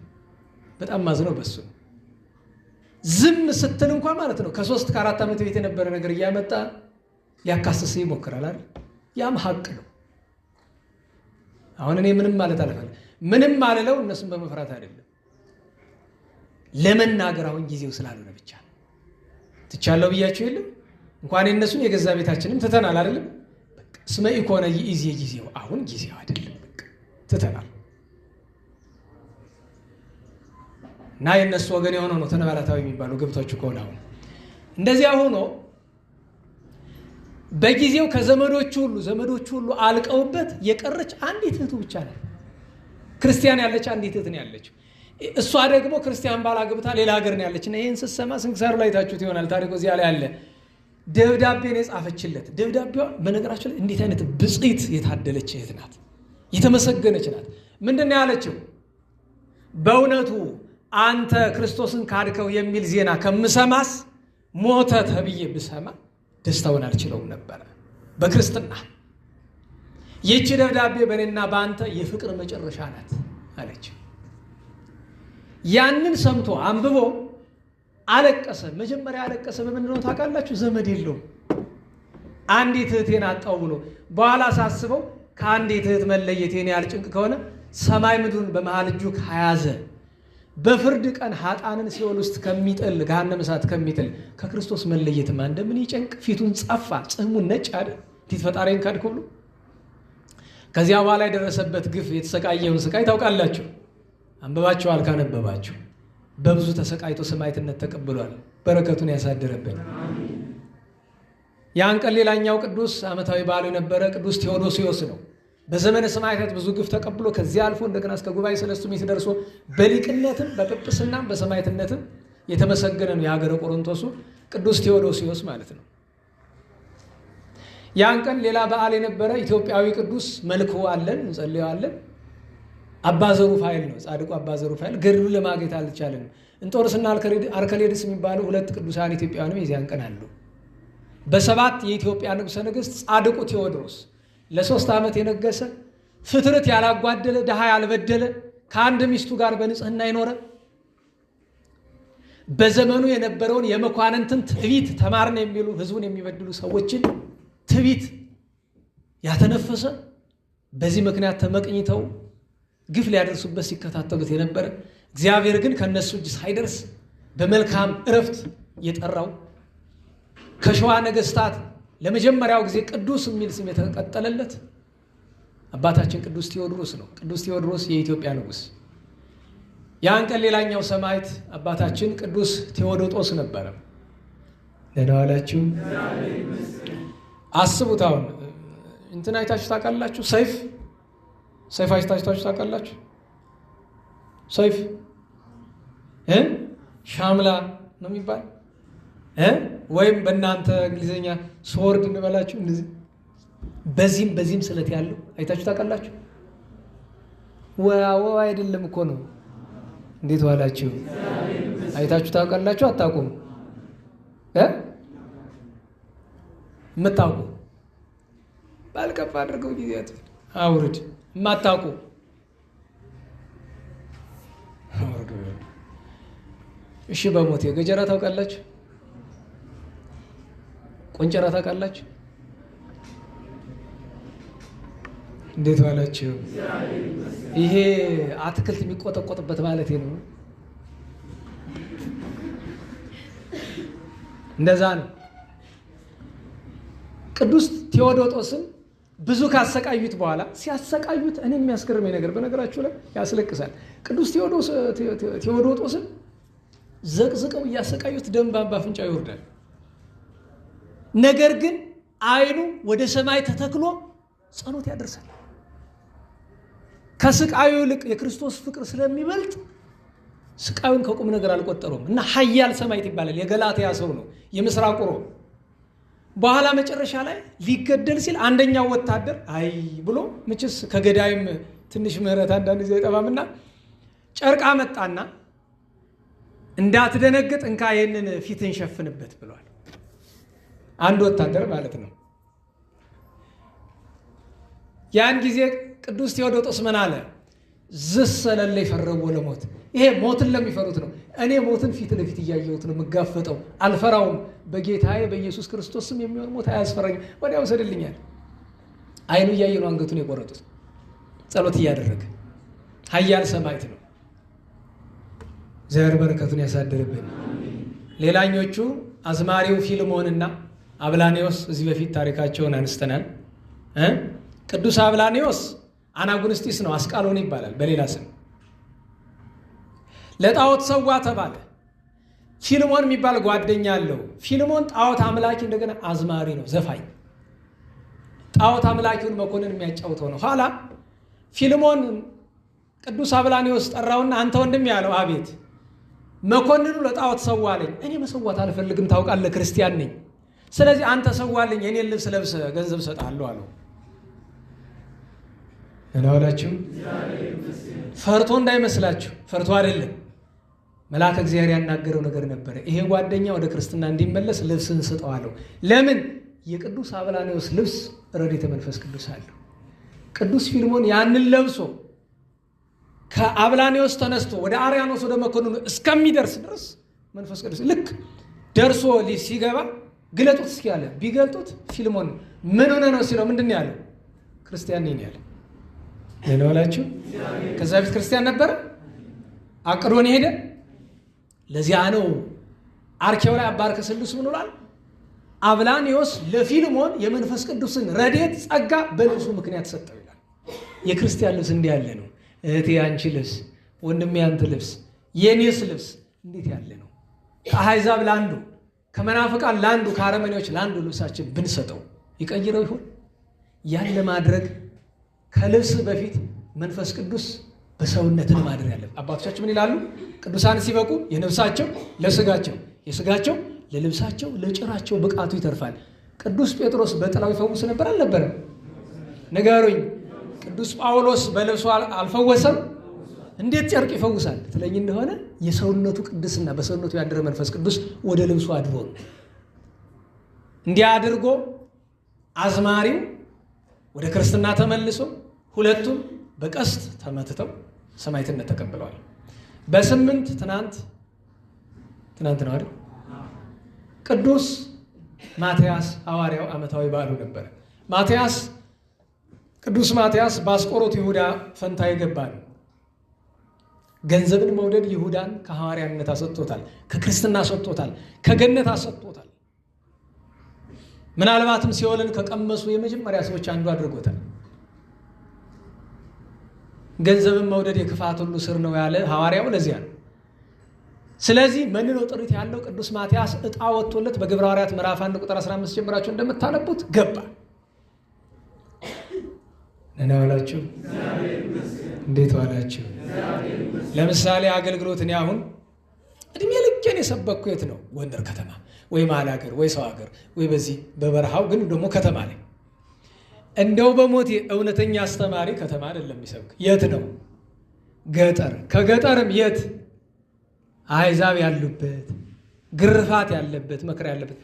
በጣም ማዝነው በሱ ነው። ዝም ስትል እንኳን ማለት ነው ከ3 ከ4 ዓመት በፊት የነበረ ነገር እያመጣ ሊያካስስ ይሞክራል አይደል? ያም ሀቅ ነው። አሁን እኔ ምንም ማለት አልፈልግም። ምንም አልለው እነሱን በመፍራት አይደለም፣ ለመናገር አሁን ጊዜው ስላልሆነ ብቻ ነው። ትቻለው ብያችሁ የለም እንኳን የእነሱን የገዛ ቤታችንም ትተናል አይደለም? በቃ ስመ ኢኮነ ይእዜ ጊዜው፣ አሁን ጊዜው አይደለም፣ በቃ ትተናል። እና የእነሱ ወገን የሆነው ነው ተነባላታዊ የሚባለው ገብቷችሁ ከሆነ። አሁን እንደዚያ ሆኖ በጊዜው ከዘመዶቹ ሁሉ ዘመዶቹ ሁሉ አልቀውበት የቀረች አንዲት እህቱ ብቻ ናት። ክርስቲያን ያለች አንዲት እህት ነው ያለችው። እሷ ደግሞ ክርስቲያን ባል አግብታ ሌላ ሀገር ነው ያለች። እና ይሄን ስትሰማ ስንክሳሩ ላይ ታችሁት ይሆናል፣ ታሪኩ እዚያ ላይ አለ። ደብዳቤን የጻፈችለት። ደብዳቤዋ በነገራችን ላይ እንዴት አይነት ብፅዕት የታደለች እህት ናት፣ የተመሰገነች ናት። ምንድን ነው ያለችው? በእውነቱ አንተ ክርስቶስን ካድከው የሚል ዜና ከምሰማስ ሞተ ተብዬ ብሰማ ደስታውን አልችለውም ነበረ። በክርስትና ይህቺ ደብዳቤ በእኔና በአንተ የፍቅር መጨረሻ ናት አለች። ያንን ሰምቶ አንብቦ አለቀሰ። መጀመሪያ አለቀሰ በምንድን ነው ታውቃላችሁ? ዘመድ የለውም። አንዲት እህቴን አጣው ብሎ በኋላ ሳስበው ከአንዲት እህት መለየት የኔ ያህል ጭንቅ ከሆነ ሰማይ ምድሩን በመሃል እጁ ከያዘ በፍርድ ቀን ኃጥአንን ሲኦል ውስጥ ከሚጥል ገሃነመ እሳት ከሚጥል ከክርስቶስ መለየትማ እንደምን ይጨንቅ። ፊቱን ጸፋ፣ ጽሕሙን ነጭ አይደል? እንዴት ፈጣሪን ካድኩ ብሎ ከዚያ በኋላ የደረሰበት ግፍ የተሰቃየውን ስቃይ ታውቃላችሁ። አንብባችኋል ካነበባችሁ። በብዙ ተሰቃይቶ ሰማዕትነት ተቀብሏል። በረከቱን ያሳድርብን። ያን ቀን ሌላኛው ቅዱስ ዓመታዊ በዓሉ የነበረ ቅዱስ ቴዎዶሲዮስ ነው። በዘመነ ሰማዕታት ብዙ ግፍ ተቀብሎ ከዚያ አልፎ እንደገና እስከ ጉባኤ ሰለስቱ ምዕት ደርሶ በሊቅነትም በጵጵስናም በሰማዕትነትም የተመሰገነ ነው። የሀገረ ቆሮንቶሱ ቅዱስ ቴዎዶሲዮስ ማለት ነው። ያን ቀን ሌላ በዓል የነበረ ኢትዮጵያዊ ቅዱስ መልኩ አለን እንጸልየዋለን። አባ ዘሩፋኤል ነው። ጻድቁ አባ ዘሩፋኤል ገድሉን ለማግኘት አልቻለንም። እንጦርስና አርከሌድስ የሚባሉ ሁለት ቅዱሳን ኢትዮጵያውያንም የዚያን ቀን አሉ። በሰባት የኢትዮጵያ ንጉሠ ነገሥት ጻድቁ ቴዎድሮስ ለ3 ዓመት የነገሰ ፍትርት ያላጓደለ ድሃ ያልበደለ ከአንድ ሚስቱ ጋር በንጽህና የኖረ በዘመኑ የነበረውን የመኳንንትን ትዕቢት ተማርን የሚሉ ሕዝቡን የሚበድሉ ሰዎችን ትዕቢት ያተነፈሰ በዚህ ምክንያት ተመቅኝተው ግፍ ሊያደርሱበት ሲከታተሉት የነበረ እግዚአብሔር ግን ከነሱ እጅ ሳይደርስ በመልካም እረፍት የጠራው ከሸዋ ነገስታት ለመጀመሪያው ጊዜ ቅዱስ የሚል ስም የተቀጠለለት አባታችን ቅዱስ ቴዎድሮስ ነው። ቅዱስ ቴዎድሮስ የኢትዮጵያ ንጉስ። ያን ቀን ሌላኛው ሰማዕት አባታችን ቅዱስ ቴዎዶጦስ ነበረ። ደህና ዋላችሁ። አስቡት። አሁን እንትን አይታችሁ ታውቃላችሁ? ሰይፍ ሰይፍ አይታችሁ ታውቃላችሁ? ሰይፍ ሻምላ ነው የሚባል ወይም በእናንተ እንግሊዝኛ sword እንበላችሁ። እንደዚህ በዚህም በዚህም ስለት ያለው አይታችሁ ታውቃላችሁ? ወ አይደለም እኮ ነው። እንዴት ዋላችሁ? አይታችሁ ታውቃላችሁ? አታውቁም? የምታውቁ ባልከፍ አድርገው ጊዜያት አውርድ። የማታውቁ አውርድ። እሺ፣ በሞቴ ገጀራ ታውቃላችሁ? ቆንጨራ ታውቃላችሁ? እንዴት ዋላችሁ? ይሄ አትክልት የሚቆጠቆጥበት ማለት ነው። እንደዛ ነው። ቅዱስ ቴዎዶጦስን ብዙ ካሰቃዩት በኋላ ሲያሰቃዩት፣ እኔ የሚያስገርመኝ ነገር በነገራችሁ ላይ ያስለቅሳል። ቅዱስ ቴዎዶጦስን ዘቅዝቀው እያሰቃዩት ደም በአፍንጫው ይወርዳል። ነገር ግን ዓይኑ ወደ ሰማይ ተተክሎ ጸሎት ያደርሳል። ከስቃዩ ይልቅ የክርስቶስ ፍቅር ስለሚበልጥ ስቃዩን ከቁም ነገር አልቆጠረውም እና ኃያል ሰማዕት ይባላል። የገላትያ ሰው ነው፣ የምስራቁ ሮም። በኋላ መጨረሻ ላይ ሊገደል ሲል አንደኛው ወታደር አይ ብሎ ምችስ ከገዳይም ትንሽ ምሕረት አንዳንድ ጊዜ አይጠፋምና ጨርቅ አመጣና እንዳትደነግጥ እንካ ይህንን ፊትን ሸፍንበት ብሏል። አንድ ወታደር ማለት ነው። ያን ጊዜ ቅዱስ ቴዎዶጦስ ምን አለ? ዝሰለለ ይፈረው ለሞት። ይሄ ሞትን ለሚፈሩት ነው። እኔ ሞትን ፊት ለፊት እያየሁት ነው የምጋፈጠው፣ አልፈራውም። በጌታዬ በኢየሱስ ክርስቶስ ስም የሚሆን ሞት አያስፈራኝም። ወዲያው ወሰድልኛል። ዓይኑ እያየ ነው አንገቱን የቆረጡት፣ ጸሎት እያደረገ ኃያል ሰማዕት ነው። እግዚአብሔር በረከቱን ያሳድርብን። ሌላኞቹ አዝማሪው ፊልሞንና አብላኔዎስ እዚህ በፊት ታሪካቸውን አንስተናል። ቅዱስ አብላኔዎስ አናጉንስጢስ ነው፣ አስቃሎን ይባላል በሌላ ስም። ለጣዖት ሰዋ ተባለ። ፊልሞን የሚባል ጓደኛ አለው። ፊልሞን ጣዖት አምላኪ እንደገና አዝማሪ ነው፣ ዘፋኝ። ጣዖት አምላኪውን መኮንን የሚያጫውተው ነው። ኋላ ፊልሞን ቅዱስ አብላኔዎስ ጠራውና አንተ ወንድም ያለው፣ አቤት። መኮንኑ ለጣዖት ሰዋ አለኝ። እኔ መሰዋት አልፈልግም፣ ታውቃለህ፣ ክርስቲያን ነኝ። ስለዚህ አንተ ሰዋልኝ፣ የኔን ልብስ ለብሰህ ገንዘብ እሰጥሃለሁ አለው። ደህና ዋላችሁ። ፈርቶ እንዳይመስላችሁ፣ ፈርቶ አይደለም። መልአከ እግዚአብሔር ያናገረው ነገር ነበረ። ይሄ ጓደኛ ወደ ክርስትና እንዲመለስ ልብስን ስጠው አለው። ለምን? የቅዱስ አብላኒዎስ ልብስ ረድኤተ መንፈስ ቅዱስ አለው። ቅዱስ ፊልሞን ያንን ለብሶ ከአብላኒዎስ ተነስቶ ወደ አርያኖስ ወደ መኮንኑ እስከሚደርስ ድረስ መንፈስ ቅዱስ ልክ ደርሶ ሲገባ ግለጡት እስኪ አለ። ቢገልጡት ፊልሞን ምን ሆነ ነው ሲለው ምንድን ነው ያለው? ክርስቲያን ነኝ ያለ። ደህና ዋላችሁ። ከዛ በፊት ክርስቲያን ነበረ? አቅዶን ሄደ። ለዚያ ነው አርኬው ላይ አባ አርከስሉስ ምን ብሏል? አብላኒዎስ ለፊልሞን የመንፈስ ቅዱስን ረድኤት ጸጋ በልብሱ ምክንያት ሰጠው ይላል። የክርስቲያን ልብስ እንዲህ ያለ ነው። እህቴ አንቺ ልብስ፣ ወንድሜ አንተ ልብስ፣ የኔስ ልብስ እንዴት ያለ ነው? ከአሕዛብ ለአንዱ፣ ከመናፍቃን ለአንዱ፣ ከአረመኔዎች ለአንዱ ልብሳችን ብንሰጠው ይቀይረው ይሆን? ያን ለማድረግ ከልብስ በፊት መንፈስ ቅዱስ በሰውነትን ማደር ያለብን። አባቶቻችን ምን ይላሉ? ቅዱሳን ሲበቁ የነፍሳቸው ለስጋቸው፣ የስጋቸው ለልብሳቸው፣ ለጭራቸው ብቃቱ ይተርፋል። ቅዱስ ጴጥሮስ በጥላው ይፈውስ ነበር አልነበረም? ንገሩኝ። ቅዱስ ጳውሎስ በልብሱ አልፈወሰም? እንዴት ጨርቅ ይፈውሳል ትለኝ እንደሆነ የሰውነቱ ቅድስና በሰውነቱ ያደረ መንፈስ ቅዱስ ወደ ልብሱ አድሮ ነው። እንዲህ አድርጎ አዝማሪው ወደ ክርስትና ተመልሶ ሁለቱም በቀስት ተመትተው ሰማዕትነት ተቀብለዋል። በ8 ትናንት ነው አይደል? ቅዱስ ማትያስ ሐዋርያው ዓመታዊ በዓሉ ነበር። ማትያስ ቅዱስ ማትያስ በአስቆሮቱ ይሁዳ ፈንታ የገባ ነው። ገንዘብን መውደድ ይሁዳን ከሐዋርያነት አሰጥቶታል፣ ከክርስትና አሰጥቶታል፣ ከገነት አሰጥቶታል። ምናልባትም ሲኦልን ከቀመሱ የመጀመሪያ ሰዎች አንዱ አድርጎታል። ገንዘብን መውደድ የክፋት ሁሉ ስር ነው ያለ ሐዋርያው ለዚያ ነው። ስለዚህ መንኖ ጥሪት ያለው ቅዱስ ማትያስ ዕጣ ወጥቶለት በግብረ ሐዋርያት ምዕራፍ 1 ቁጥር 15 ጀምራችሁ እንደምታነቡት ገባ። ደህና ዋላችሁ? እንዴት ዋላችሁ? ለምሳሌ አገልግሎት እኔ አሁን እድሜ ልኬን የሰበኩ የት ነው? ጎንደር ከተማ ወይ መሀል ሀገር ወይ ሰው ሀገር ወይ በዚህ በበረሃው ግን ደግሞ ከተማ ላይ እንደው በሞቴ እውነተኛ አስተማሪ ከተማ አይደለም የሚሰብክ። የት ነው? ገጠር። ከገጠርም የት? አሕዛብ ያሉበት፣ ግርፋት ያለበት፣ መከራ ያለበት።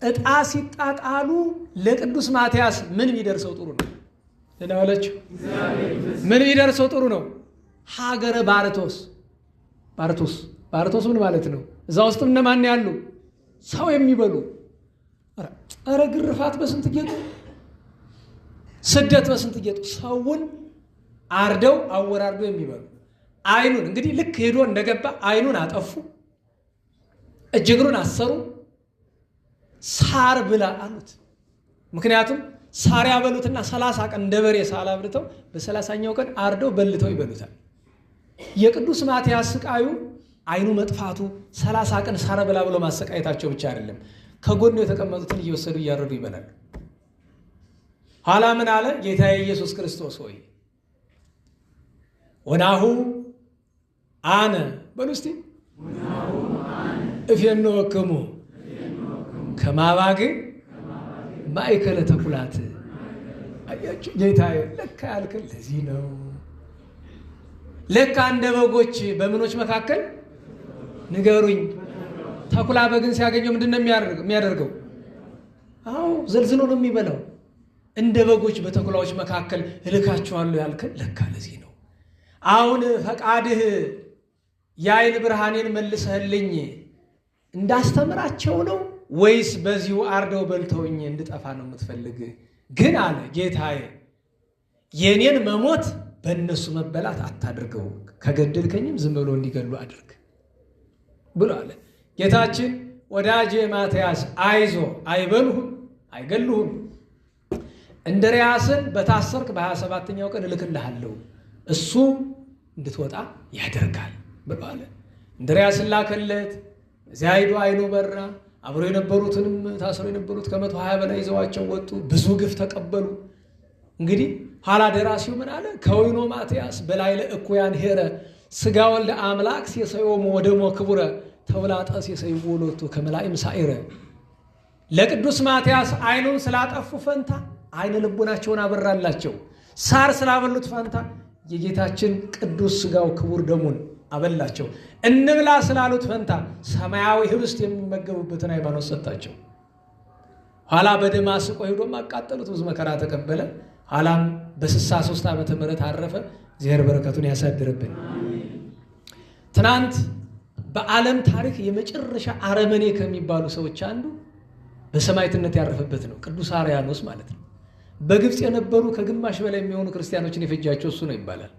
ዕጣ ሲጣጣሉ ለቅዱስ ማትያስ ምን ቢደርሰው ጥሩ ነው? ደህና ዋላችሁ? ምን ቢደርሰው ጥሩ ነው? ሀገረ ባርቶስ። ባርቶስ ባርቶስ ምን ማለት ነው? እዛ ውስጥም እነማን ያሉ? ሰው የሚበሉ። ኧረ ግርፋት በስንት ጌጡ፣ ስደት በስንት ጌጡ፣ ሰውን አርደው አወራርደው የሚበሉ። አይኑን እንግዲህ ልክ ሄዶ እንደገባ አይኑን አጠፉ፣ እጅ እግሩን አሰሩ፣ ሳር ብላ አሉት። ምክንያቱም ሳር ያበሉትና 30 ቀን እንደ በሬ ሳር አብልተው በ30ኛው ቀን አርደው በልተው ይበሉታል። የቅዱስ ማትያስ ስቃዩ አይኑ መጥፋቱ 30 ቀን ሳር ብላ ብሎ ማሰቃየታቸው ብቻ አይደለም፣ ከጎኑ የተቀመጡትን እየወሰዱ እያረዱ ይበላሉ። ኋላ ምን አለ? ጌታዬ ኢየሱስ ክርስቶስ ሆይ ወናሁ አነ በሉ እስቲ እፌንወክሙ ከመ አባግዕ ማእከለ ተኩላት። አያችሁ ጌታዬ፣ ለካ ያልከን ለዚህ ነው። ለካ እንደ በጎች በምኖች መካከል ንገሩኝ፣ ተኩላ በግን ሲያገኘው ምንድን ነው የሚያደርገው? አዎ ዘልዝሎ ነው የሚበላው። እንደ በጎች በተኩላዎች መካከል እልካቸዋለሁ ያልከን ለካ ለዚህ ነው። አሁን ፈቃድህ የዓይን ብርሃኔን መልሰህልኝ እንዳስተምራቸው ነው ወይስ በዚሁ አርደው በልተውኝ እንድጠፋ ነው የምትፈልግ? ግን አለ ጌታዬ የኔን መሞት በእነሱ መበላት አታድርገው፣ ከገደልከኝም ዝም ብሎ እንዲገሉ አድርግ ብሎ አለ። ጌታችን ወዳጄ ማትያስ አይዞ፣ አይበሉህም፣ አይገሉህም። እንድርያስን በታሰርክ በ27ኛው ቀን እልክልሃለሁ፣ እሱ እንድትወጣ ያደርጋል ብሎ አለ። እንድርያስን ላከለት። እዚያ ሄዶ አይኑ በራ። አብሮ የነበሩትንም ታስረው የነበሩት ከ120 በላይ ይዘዋቸው ወጡ። ብዙ ግፍ ተቀበሉ። እንግዲህ ኋላ ደራሲው ምን አለ? ከወይኖ ማትያስ በላዕለ እኩያን ሄረ ሥጋ ወልደ አምላክ ሴሰዮሙ ወደሞ ክቡረ ተውላጠ ሴሰይዎ ሎቱ ከመላእም ሳይረ። ለቅዱስ ማትያስ ዓይኑን ስላጠፉ ፈንታ ዓይነ ልቦናቸውን አበራላቸው። ሳር ስላበሉት ፈንታ የጌታችን ቅዱስ ሥጋው ክቡር ደሙን አበላቸው። እንብላ ስላሉት ፈንታ ሰማያዊ ህብስት የሚመገቡበትን ሃይማኖት ሰጣቸው። ኋላ በደማስቆ ሄዶም አቃጠሉት። ብዙ መከራ ተቀበለ። ኋላም በ63 ዓመተ ምህረት አረፈ። እግዚአብሔር በረከቱን ያሳድርብን። ትናንት በዓለም ታሪክ የመጨረሻ አረመኔ ከሚባሉ ሰዎች አንዱ በሰማዕትነት ያረፈበት ነው፣ ቅዱስ አርያኖስ ማለት ነው። በግብፅ የነበሩ ከግማሽ በላይ የሚሆኑ ክርስቲያኖችን የፈጃቸው እሱ ነው ይባላል።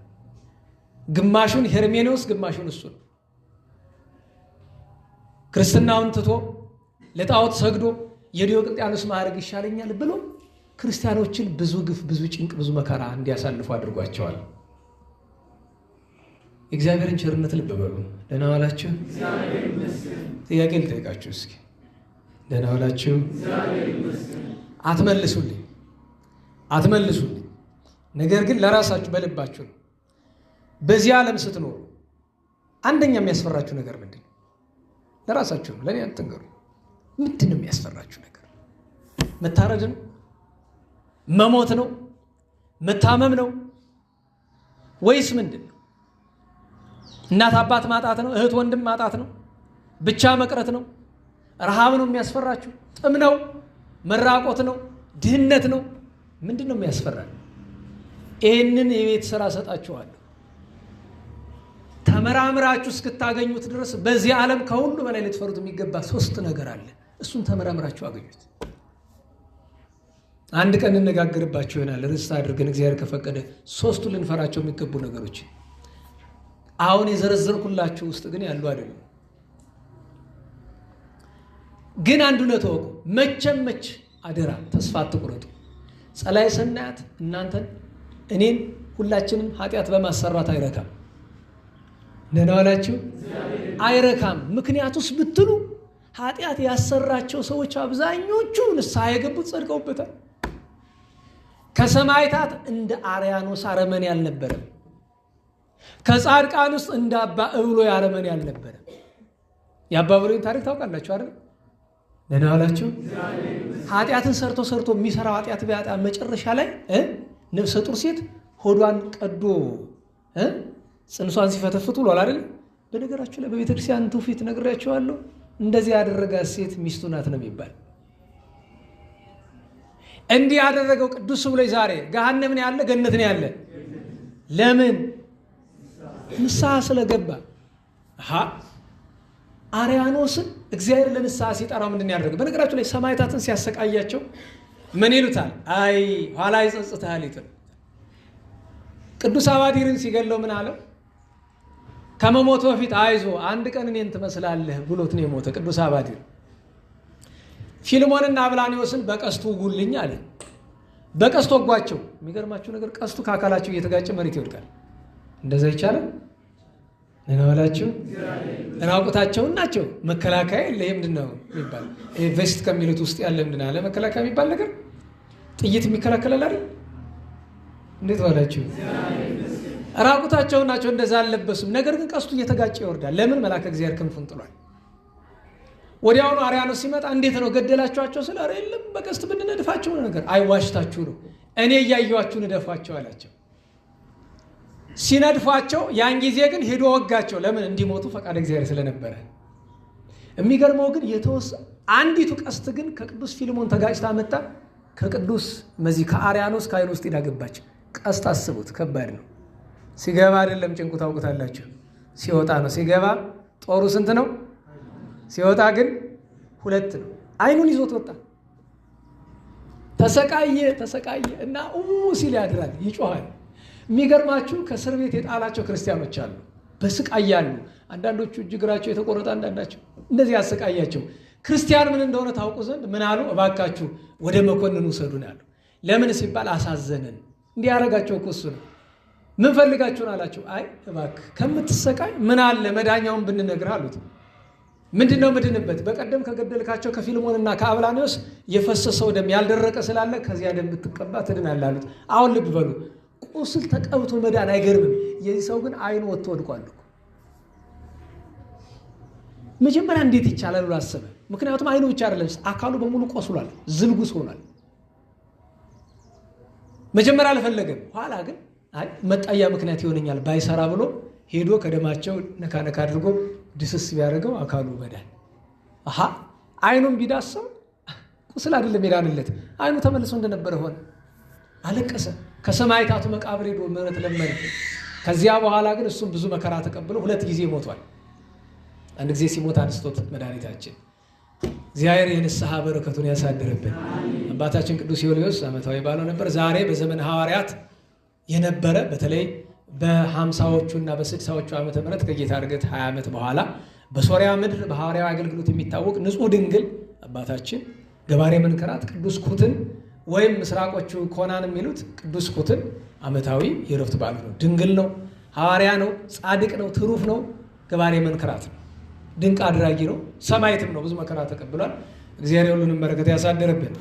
ግማሹን ሄርሜኔዎስ፣ ግማሹን እሱ ነው። ክርስትናውን ትቶ ለጣዖት ሰግዶ የዲዮቅልጥያኖስ ማዕረግ ይሻለኛል ብሎ ክርስቲያኖችን ብዙ ግፍ፣ ብዙ ጭንቅ፣ ብዙ መከራ እንዲያሳልፉ አድርጓቸዋል። የእግዚአብሔርን ቸርነት ልብ በሉ። ደህና ዋላችሁ። ጥያቄ ልጠይቃችሁ እስኪ። ደህና ዋላችሁ። አትመልሱልኝ፣ አትመልሱልኝ። ነገር ግን ለራሳችሁ በልባችሁ ነው። በዚህ ዓለም ስትኖሩ አንደኛ የሚያስፈራችሁ ነገር ምንድን ነው? ለራሳችሁ ነው፣ ለእኔ አትንገሩ። ምንድን ነው የሚያስፈራችሁ ነገር? መታረድ ነው? መሞት ነው? መታመም ነው? ወይስ ምንድን ነው? እናት አባት ማጣት ነው? እህት ወንድም ማጣት ነው? ብቻ መቅረት ነው? ረሃብ ነው የሚያስፈራችሁ? ጥም ነው? መራቆት ነው? ድህነት ነው? ምንድን ነው የሚያስፈራ? ይህንን የቤት ስራ እሰጣችኋለሁ። ተመራምራችሁ እስክታገኙት ድረስ በዚህ ዓለም ከሁሉ በላይ ልትፈሩት የሚገባ ሶስት ነገር አለ። እሱን ተመራምራችሁ አገኙት። አንድ ቀን እንነጋገርባቸው ይሆናል ርዕስ አድርገን እግዚአብሔር ከፈቀደ ሶስቱ ልንፈራቸው የሚገቡ ነገሮች። አሁን የዘረዘርኩላችሁ ውስጥ ግን ያሉ አይደሉም። ግን አንዱ ነው ተወቁ። መቼም መች አደራ ተስፋ አትቁረጡ። ጸላይ ሰናያት እናንተን እኔን ሁላችንም ኃጢአት በማሰራት አይረካም። ደህና ዋላችሁ። አይረካም። ምክንያቱስ ብትሉ ኃጢአት ያሰራቸው ሰዎች አብዛኞቹ ንስሐ የገቡት ጸድቀውበታል። ከሰማዕታት እንደ አርያኖስ አረመኔ አልነበረም። ከጻድቃን ውስጥ እንደ አባ እብሎይ አረመኔ አልነበረም። የአባ እብሎይን ታሪክ ታውቃላችሁ አይደል? ደህና ዋላችሁ። ኃጢአትን ሰርቶ ሰርቶ የሚሰራው ኃጢአት ቢያጣ መጨረሻ ላይ ነፍሰ ጡር ሴት ሆዷን ቀዶ ጽንሷን ሲፈተፍት ውሏል አይደል? በነገራችሁ ላይ በቤተክርስቲያን ትውፊት ነግሬያችኋለሁ። እንደዚህ ያደረጋት ሴት ሚስቱ ናት ነው የሚባል። እንዲህ ያደረገው ቅዱስ ብሎይ ዛሬ ገሃነም ነው ያለ፣ ገነት ነው ያለ። ለምን? ንስሐ ስለገባ። አርያኖስን እግዚአብሔር ለንስሐ ሲጠራው ምንድን ያደረገ? በነገራችሁ ላይ ሰማዕታትን ሲያሰቃያቸው ምን ይሉታል? አይ ኋላ ይጸጽትሃል ይሉታል። ቅዱስ አባዲርን ሲገለው ምን አለው? ከመሞቱ በፊት አይዞ አንድ ቀን እኔን ትመስላለህ ብሎት ነው የሞተ ቅዱስ አባዲር። ፊልሞንና አብላኒዎስን በቀስቱ ውጉልኝ አለ። በቀስቱ ወጓቸው። የሚገርማችሁ ነገር ቀስቱ ከአካላቸው እየተጋጨ መሬት ይወድቃል። እንደዛ ይቻላል? ነናላችሁ ራቁታቸውን ናቸው። መከላከያ የለ። ይሄ ምንድን ነው የሚባል vest ከሚሉት ውስጥ ያለ ምንድን አለ መከላከያ የሚባል ነገር ጥይት የሚከላከላል አይደል? እንዴት ዋላችሁ? ራቁታቸውን ናቸው። እንደዛ አልለበሱም። ነገር ግን ቀስቱ እየተጋጨ ይወርዳል። ለምን? መልአከ እግዚአብሔር ክንፉን ጥሏል። ወዲያውኑ አርያኖስ ሲመጣ እንዴት ነው ገደላችኋቸው? ስለ ኧረ የለም በቀስት ብንነድፋቸው ነው ነገር። አይ ዋሽታችሁ ነው፣ እኔ እያየኋችሁ ንደፏቸው አላቸው። ሲነድፏቸው ያን ጊዜ ግን ሄዶ ወጋቸው። ለምን? እንዲሞቱ ፈቃድ እግዚአብሔር ስለነበረ። የሚገርመው ግን አንዲቱ ቀስት ግን ከቅዱስ ፊልሞን ተጋጭታ መጣ። ከቅዱስ መዚህ ከአርያኖስ ከዓይኑ ውስጥ ሄዳ ገባች። ቀስት አስቡት፣ ከባድ ነው። ሲገባ አይደለም ጭንቁ ታውቁታላችሁ፣ ሲወጣ ነው። ሲገባ ጦሩ ስንት ነው? ሲወጣ ግን ሁለት ነው። ዓይኑን ይዞት ወጣ። ተሰቃየ ተሰቃየ እና ሲል ያድራል፣ ይጮሃል። የሚገርማችሁ ከእስር ቤት የጣላቸው ክርስቲያኖች አሉ፣ በስቃይ ያሉ። አንዳንዶቹ እጅ እግራቸው የተቆረጠ፣ አንዳንዳቸው እንደዚህ ያሰቃያቸው። ክርስቲያን ምን እንደሆነ ታውቁ ዘንድ ምን አሉ? እባካችሁ ወደ መኮንን ውሰዱን አሉ። ለምን ሲባል አሳዘነን። እንዲህ ያደረጋቸው እኮ እሱ ነው። ምን ፈልጋችሁን አላቸው። አይ እባክህ ከምትሰቃይ ምን አለ መዳኛውን ብንነግርህ አሉት። ምንድን ነው ምድንበት? በቀደም ከገደልካቸው ከፊልሞንና ከአብላኒዎስ የፈሰሰው ደም ያልደረቀ ስላለ ከዚያ ደም ብትቀባ ትድናለህ አሉት። አሁን ልብ በሉ፣ ቁስል ተቀብቶ መዳን አይገርምም። የዚህ ሰው ግን ዓይኑ ወጥቶ ወድቋል እኮ። መጀመሪያ እንዴት ይቻላል ብሎ አሰበ። ምክንያቱም አይኑ ብቻ አይደለም አካሉ በሙሉ ቆስሏል፣ ዝልጉስ ሆኗል። መጀመሪያ አልፈለገም። ኋላ ግን አይ መጣያ ምክንያት ይሆነኛል ባይሰራ ብሎ ሄዶ ከደማቸው ነካ ነካ አድርጎ ድስስ ቢያደርገው አካሉ በዳል። አሃ አይኑን ቢዳሰው ቁስል አይደለም የዳንለት፣ አይኑ ተመልሶ እንደነበረ ሆነ። አለቀሰ። ከሰማዕታቱ መቃብር ሄዶ ምሕረት ለመነ። ከዚያ በኋላ ግን እሱም ብዙ መከራ ተቀብሎ 2 ጊዜ ሞቷል። አንድ ጊዜ ሲሞት አንስቶት መድኃኒታችን። እግዚአብሔር የንስሐ በረከቱን ያሳድርብን። አባታችን ቅዱስ ዮልዮስ ዓመታዊ በዓሉ ነበር። ዛሬ በዘመነ ሐዋርያት የነበረ በተለይ በ50ዎቹና በ60ዎቹ ዓመተ ምህረት ከጌታ እርገት 20 ዓመት በኋላ በሶሪያ ምድር በሐዋርያዊ አገልግሎት የሚታወቅ ንጹሕ ድንግል አባታችን ገባሬ መንከራት ቅዱስ ኩትን ወይም ምስራቆቹ ኮናን የሚሉት ቅዱስ ኩትን ዓመታዊ የዕረፍት በዓሉ ነው። ድንግል ነው፣ ሐዋርያ ነው፣ ጻድቅ ነው፣ ትሩፍ ነው፣ ገባሬ መንከራት ነው፣ ድንቅ አድራጊ ነው፣ ሰማዕትም ነው። ብዙ መከራ ተቀብሏል። እግዚአብሔር ሁሉንም በረከት ያሳድርብን።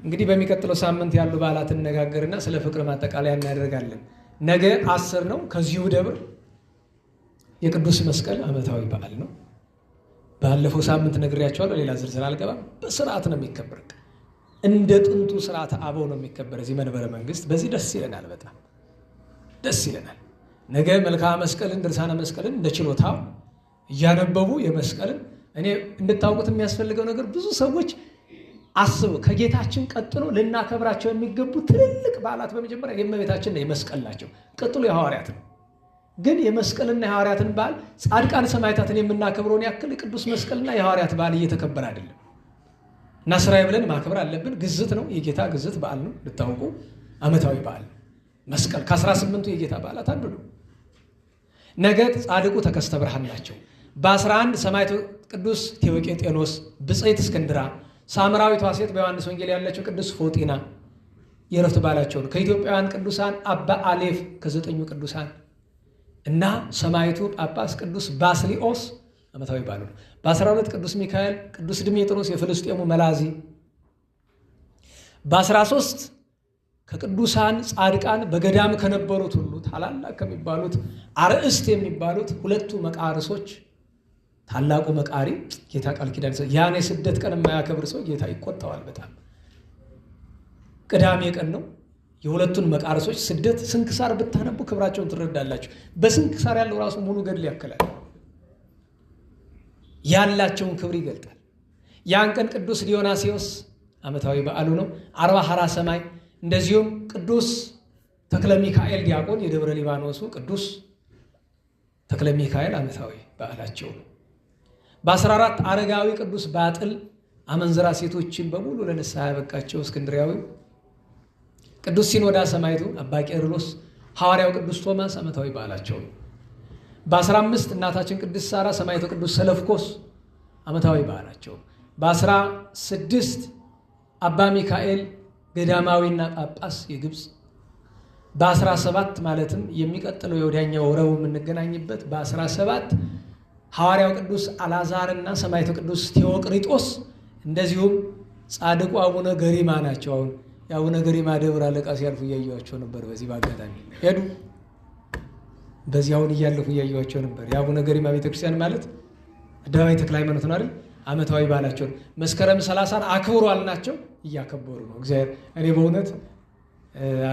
እንግዲህ በሚቀጥለው ሳምንት ያሉ በዓላት እንነጋገርና ስለ ፍቅር ማጠቃለያ እናደርጋለን። ነገ 10 ነው። ከዚሁ ደብር የቅዱስ መስቀል ዓመታዊ በዓል ነው። ባለፈው ሳምንት ነግሬያቸዋለሁ። ሌላ ዝርዝር አልገባም። በስርዓት ነው የሚከበር፣ እንደ ጥንቱ ስርዓተ አበው ነው የሚከበር እዚህ መንበረ መንግስት። በዚህ ደስ ይለናል፣ በጣም ደስ ይለናል። ነገ መልክዓ መስቀልን ድርሳነ መስቀልን እንደ ችሎታው እያነበቡ የመስቀልን እኔ እንድታውቁት የሚያስፈልገው ነገር ብዙ ሰዎች አስቡ፣ ከጌታችን ቀጥሎ ልናከብራቸው የሚገቡ ትልልቅ በዓላት በመጀመሪያ የእመቤታችንና የመስቀል ናቸው። ቀጥሎ የሐዋርያት ነው። ግን የመስቀልና የሐዋርያትን በዓል ጻድቃን ሰማዕታትን የምናከብረውን ያክል ቅዱስ መስቀልና የሐዋርያት በዓል እየተከበረ አይደለም። እና ስራዬ ብለን ማክበር አለብን። ግዝት ነው፣ የጌታ ግዝት በዓል ነው። ልታውቁ ዓመታዊ በዓል መስቀል ከ18ቱ የጌታ በዓላት አንዱ ነው። ነገ ጻድቁ ተከስተ ብርሃን ናቸው። በ11 ሰማዕቱ ቅዱስ ቴዎቄጤኖስ፣ ብጽዕት እስክንድራ፣ ሳምራዊቷ ሴት በዮሐንስ ወንጌል ያለችው ቅዱስ ፎጢና የዕረፍት በዓላቸው ነው። ከኢትዮጵያውያን ቅዱሳን አባ አሌፍ ከ9ኙ ቅዱሳን እና ሰማዕቱ ጳጳስ ቅዱስ ባስሊኦስ ዓመታዊ በዓሉ ነው። በ12 ቅዱስ ሚካኤል፣ ቅዱስ ድሜጥሮስ የፍልስጤሙ መላዚ። በ13 ከቅዱሳን ጻድቃን በገዳም ከነበሩት ሁሉ ታላላቅ ከሚባሉት አርእስት የሚባሉት ሁለቱ መቃርሶች፣ ታላቁ መቃሪ ጌታ ቃል ኪዳን ያን የስደት ቀን የማያከብር ሰው ጌታ ይቆጣዋል በጣም። ቅዳሜ ቀን ነው። የሁለቱን መቃርሶች ስደት ስንክሳር ብታነቡ ክብራቸውን ትረዳላችሁ። በስንክሳር ያለው ራሱ ሙሉ ገድል ያክላል። ያላቸውን ክብር ይገልጣል። ያን ቀን ቅዱስ ዲዮናሲዮስ ዓመታዊ በዓሉ ነው። 40 ሐራ ሰማይ። እንደዚሁም ቅዱስ ተክለ ሚካኤል ዲያቆን የደብረ ሊባኖሱ ቅዱስ ተክለ ሚካኤል ዓመታዊ በዓላቸው ነው። በ14 አረጋዊ ቅዱስ ባጥል አመንዝራ ሴቶችን በሙሉ ለንስሐ ያበቃቸው እስክንድሪያዊው ቅዱስ ሲኖዳ ሰማዕቱ አባ ቄርሎስ፣ ሐዋርያው ቅዱስ ቶማስ ዓመታዊ በዓላቸው ነው። በ15 እናታችን ቅድስት ሳራ ሰማዕቱ ቅዱስ ሰለፍኮስ ዓመታዊ በዓላቸው። በ16 አባ ሚካኤል ገዳማዊና ጳጳስ የግብፅ። በ17 ማለትም የሚቀጥለው የወዲያኛው ረቡዕ የምንገናኝበት በ17 ሐዋርያው ቅዱስ አልዓዛርና ሰማዕቱ ቅዱስ ቴዎቅሪጦስ እንደዚሁም ጻድቁ አቡነ ገሪማ ናቸው። አሁን የአቡነ ገሪማ ደብር አለቃ ሲያልፉ እያየኋቸው ነበር። በዚህ በአጋጣሚ ሄዱ። በዚህ አሁን እያለፉ እያየኋቸው ነበር። የአቡነ ገሪማ ቤተክርስቲያን ማለት አደባባይ ተክለ ሃይማኖት ነው አይደል? ዓመታዊ በዓላቸው መስከረም 30 አክብሩ አልናቸው፣ እያከበሩ ነው። እግዚአብሔር እኔ በእውነት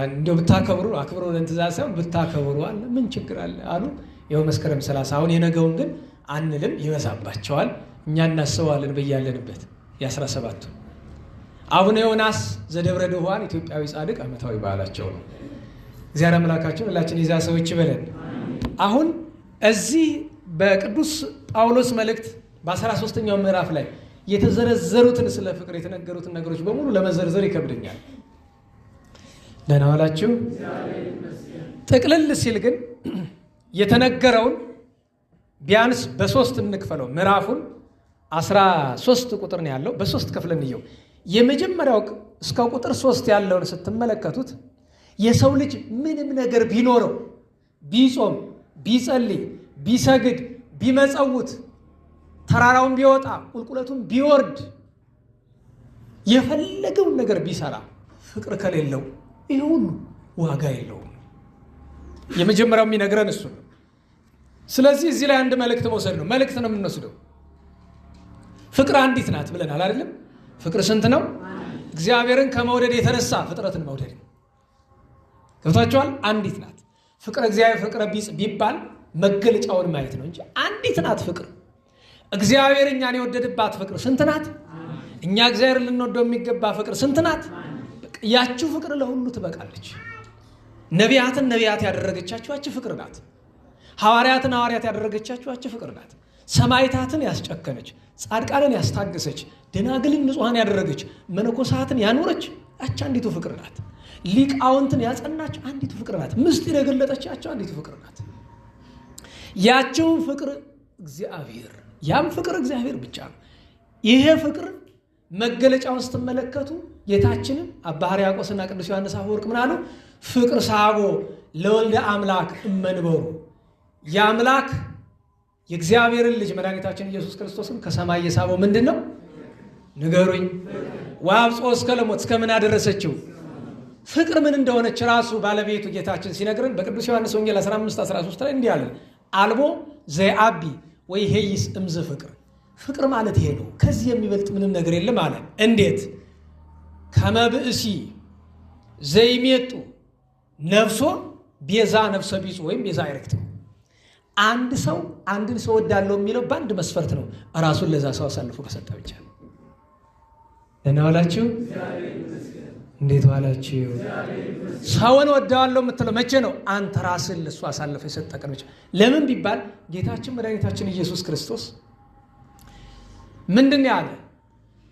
እንደው ብታከብሩ አክብሩ ለእንትዛዝ ሳይሆን ብታከብሩ አለ ምን ችግር አለ አሉ። ይኸው መስከረም 30 አሁን የነገውን ግን አንልም፣ ይበዛባቸዋል። እኛ እናስበዋለን በያለንበት። የ17ቱ አቡነ ዮናስ ዘደብረ ድኋን ኢትዮጵያዊ ጻድቅ ዓመታዊ በዓላቸው ነው። እግዚአብሔር አምላካችን ሁላችን የዛ ሰዎች ይበለን። አሁን እዚህ በቅዱስ ጳውሎስ መልእክት በ13ኛው ምዕራፍ ላይ የተዘረዘሩትን ስለ ፍቅር የተነገሩትን ነገሮች በሙሉ ለመዘርዘር ይከብደኛል። ደህና ዋላችሁ። ጥቅልል ሲል ግን የተነገረውን ቢያንስ በ3 እንክፈለው። ምዕራፉን 13 ቁጥር ነው ያለው፣ በ3 ክፍል እንየው። የመጀመሪያው እስከ ቁጥር 3 ያለውን ስትመለከቱት የሰው ልጅ ምንም ነገር ቢኖረው ቢጾም፣ ቢጸልይ፣ ቢሰግድ፣ ቢመጸውት፣ ተራራውን ቢወጣ፣ ቁልቁለቱን ቢወርድ፣ የፈለገውን ነገር ቢሰራ ፍቅር ከሌለው ይሄ ሁሉ ዋጋ የለውም። የመጀመሪያው የሚነግረን እሱ ነው። ስለዚህ እዚህ ላይ አንድ መልእክት መውሰድ ነው። መልእክት ነው የምንወስደው። ፍቅር አንዲት ናት ብለናል አይደለም? ፍቅር ስንት ነው? እግዚአብሔርን ከመውደድ የተነሳ ፍጥረትን መውደድ ነው። ገብቷችኋል? አንዲት ናት። ፍቅረ እግዚአብሔር ፍቅረ ቢጽ ቢባል መገለጫውን ማየት ነው እንጂ አንዲት ናት ፍቅር። እግዚአብሔር እኛን የወደደባት ፍቅር ስንት ናት? እኛ እግዚአብሔር ልንወደው የሚገባ ፍቅር ስንት ናት? ያቺው ፍቅር ለሁሉ ትበቃለች። ነቢያትን ነቢያት ያደረገቻቸው ያቺ ፍቅር ናት። ሐዋርያትን ሐዋርያት ያደረገቻቸው ያቺ ፍቅር ናት። ሰማዕታትን ያስጨከነች፣ ጻድቃንን ያስታገሰች፣ ደናግልን ንጹሐን ያደረገች፣ መነኮሳትን ያኖረች ያቺ አንዲቱ ፍቅር ናት። ሊቃውንትን ያጸናች አንዲቱ ፍቅር ናት። ምስጢር የገለጠች ያቺ አንዲቱ ፍቅር ናት። ያቺውን ፍቅር እግዚአብሔር ያም ፍቅር እግዚአብሔር ብቻ ነው። ይሄ ፍቅር መገለጫውን ስትመለከቱ ጌታችንን አባ ሕርያቆስና ቅዱስ ዮሐንስ አፈወርቅ ምን አሉ? ፍቅር ሳቦ ለወልደ አምላክ እመንበሩ፣ የአምላክ የእግዚአብሔርን ልጅ መድኃኒታችን ኢየሱስ ክርስቶስን ከሰማይ የሳበው ምንድን ነው? ንገሩኝ። ወአብጽሖ እስከ ለሞት፣ እስከ ምን አደረሰችው? ፍቅር ምን እንደሆነች ራሱ ባለቤቱ ጌታችን ሲነግረን በቅዱስ ዮሐንስ ወንጌል 15:13 ላይ እንዲህ አለ፣ አልቦ ዘየዐቢ ወይሄይስ እምዝ ፍቅር። ፍቅር ማለት ይሄ ነው፣ ከዚህ የሚበልጥ ምንም ነገር የለም አለ። እንዴት? ከመብእሲ ዘይሜጡ ነፍሶ ቤዛ ነፍሰ ቢጹ ወይም ቤዛ አይረክት። አንድ ሰው አንድን ሰው ወዳለው የሚለው በአንድ መስፈርት ነው፣ ራሱን ለዛ ሰው አሳልፎ ከሰጠ ብቻ። ደህና ዋላችሁ? እንዴት ዋላችሁ? ሰውን ወደዋለሁ የምትለው መቼ ነው? አንተ ራስህን ለሱ አሳልፈ የሰጠ ቀን ብቻ። ለምን ቢባል ጌታችን መድኃኒታችን ኢየሱስ ክርስቶስ ምንድን ያለ?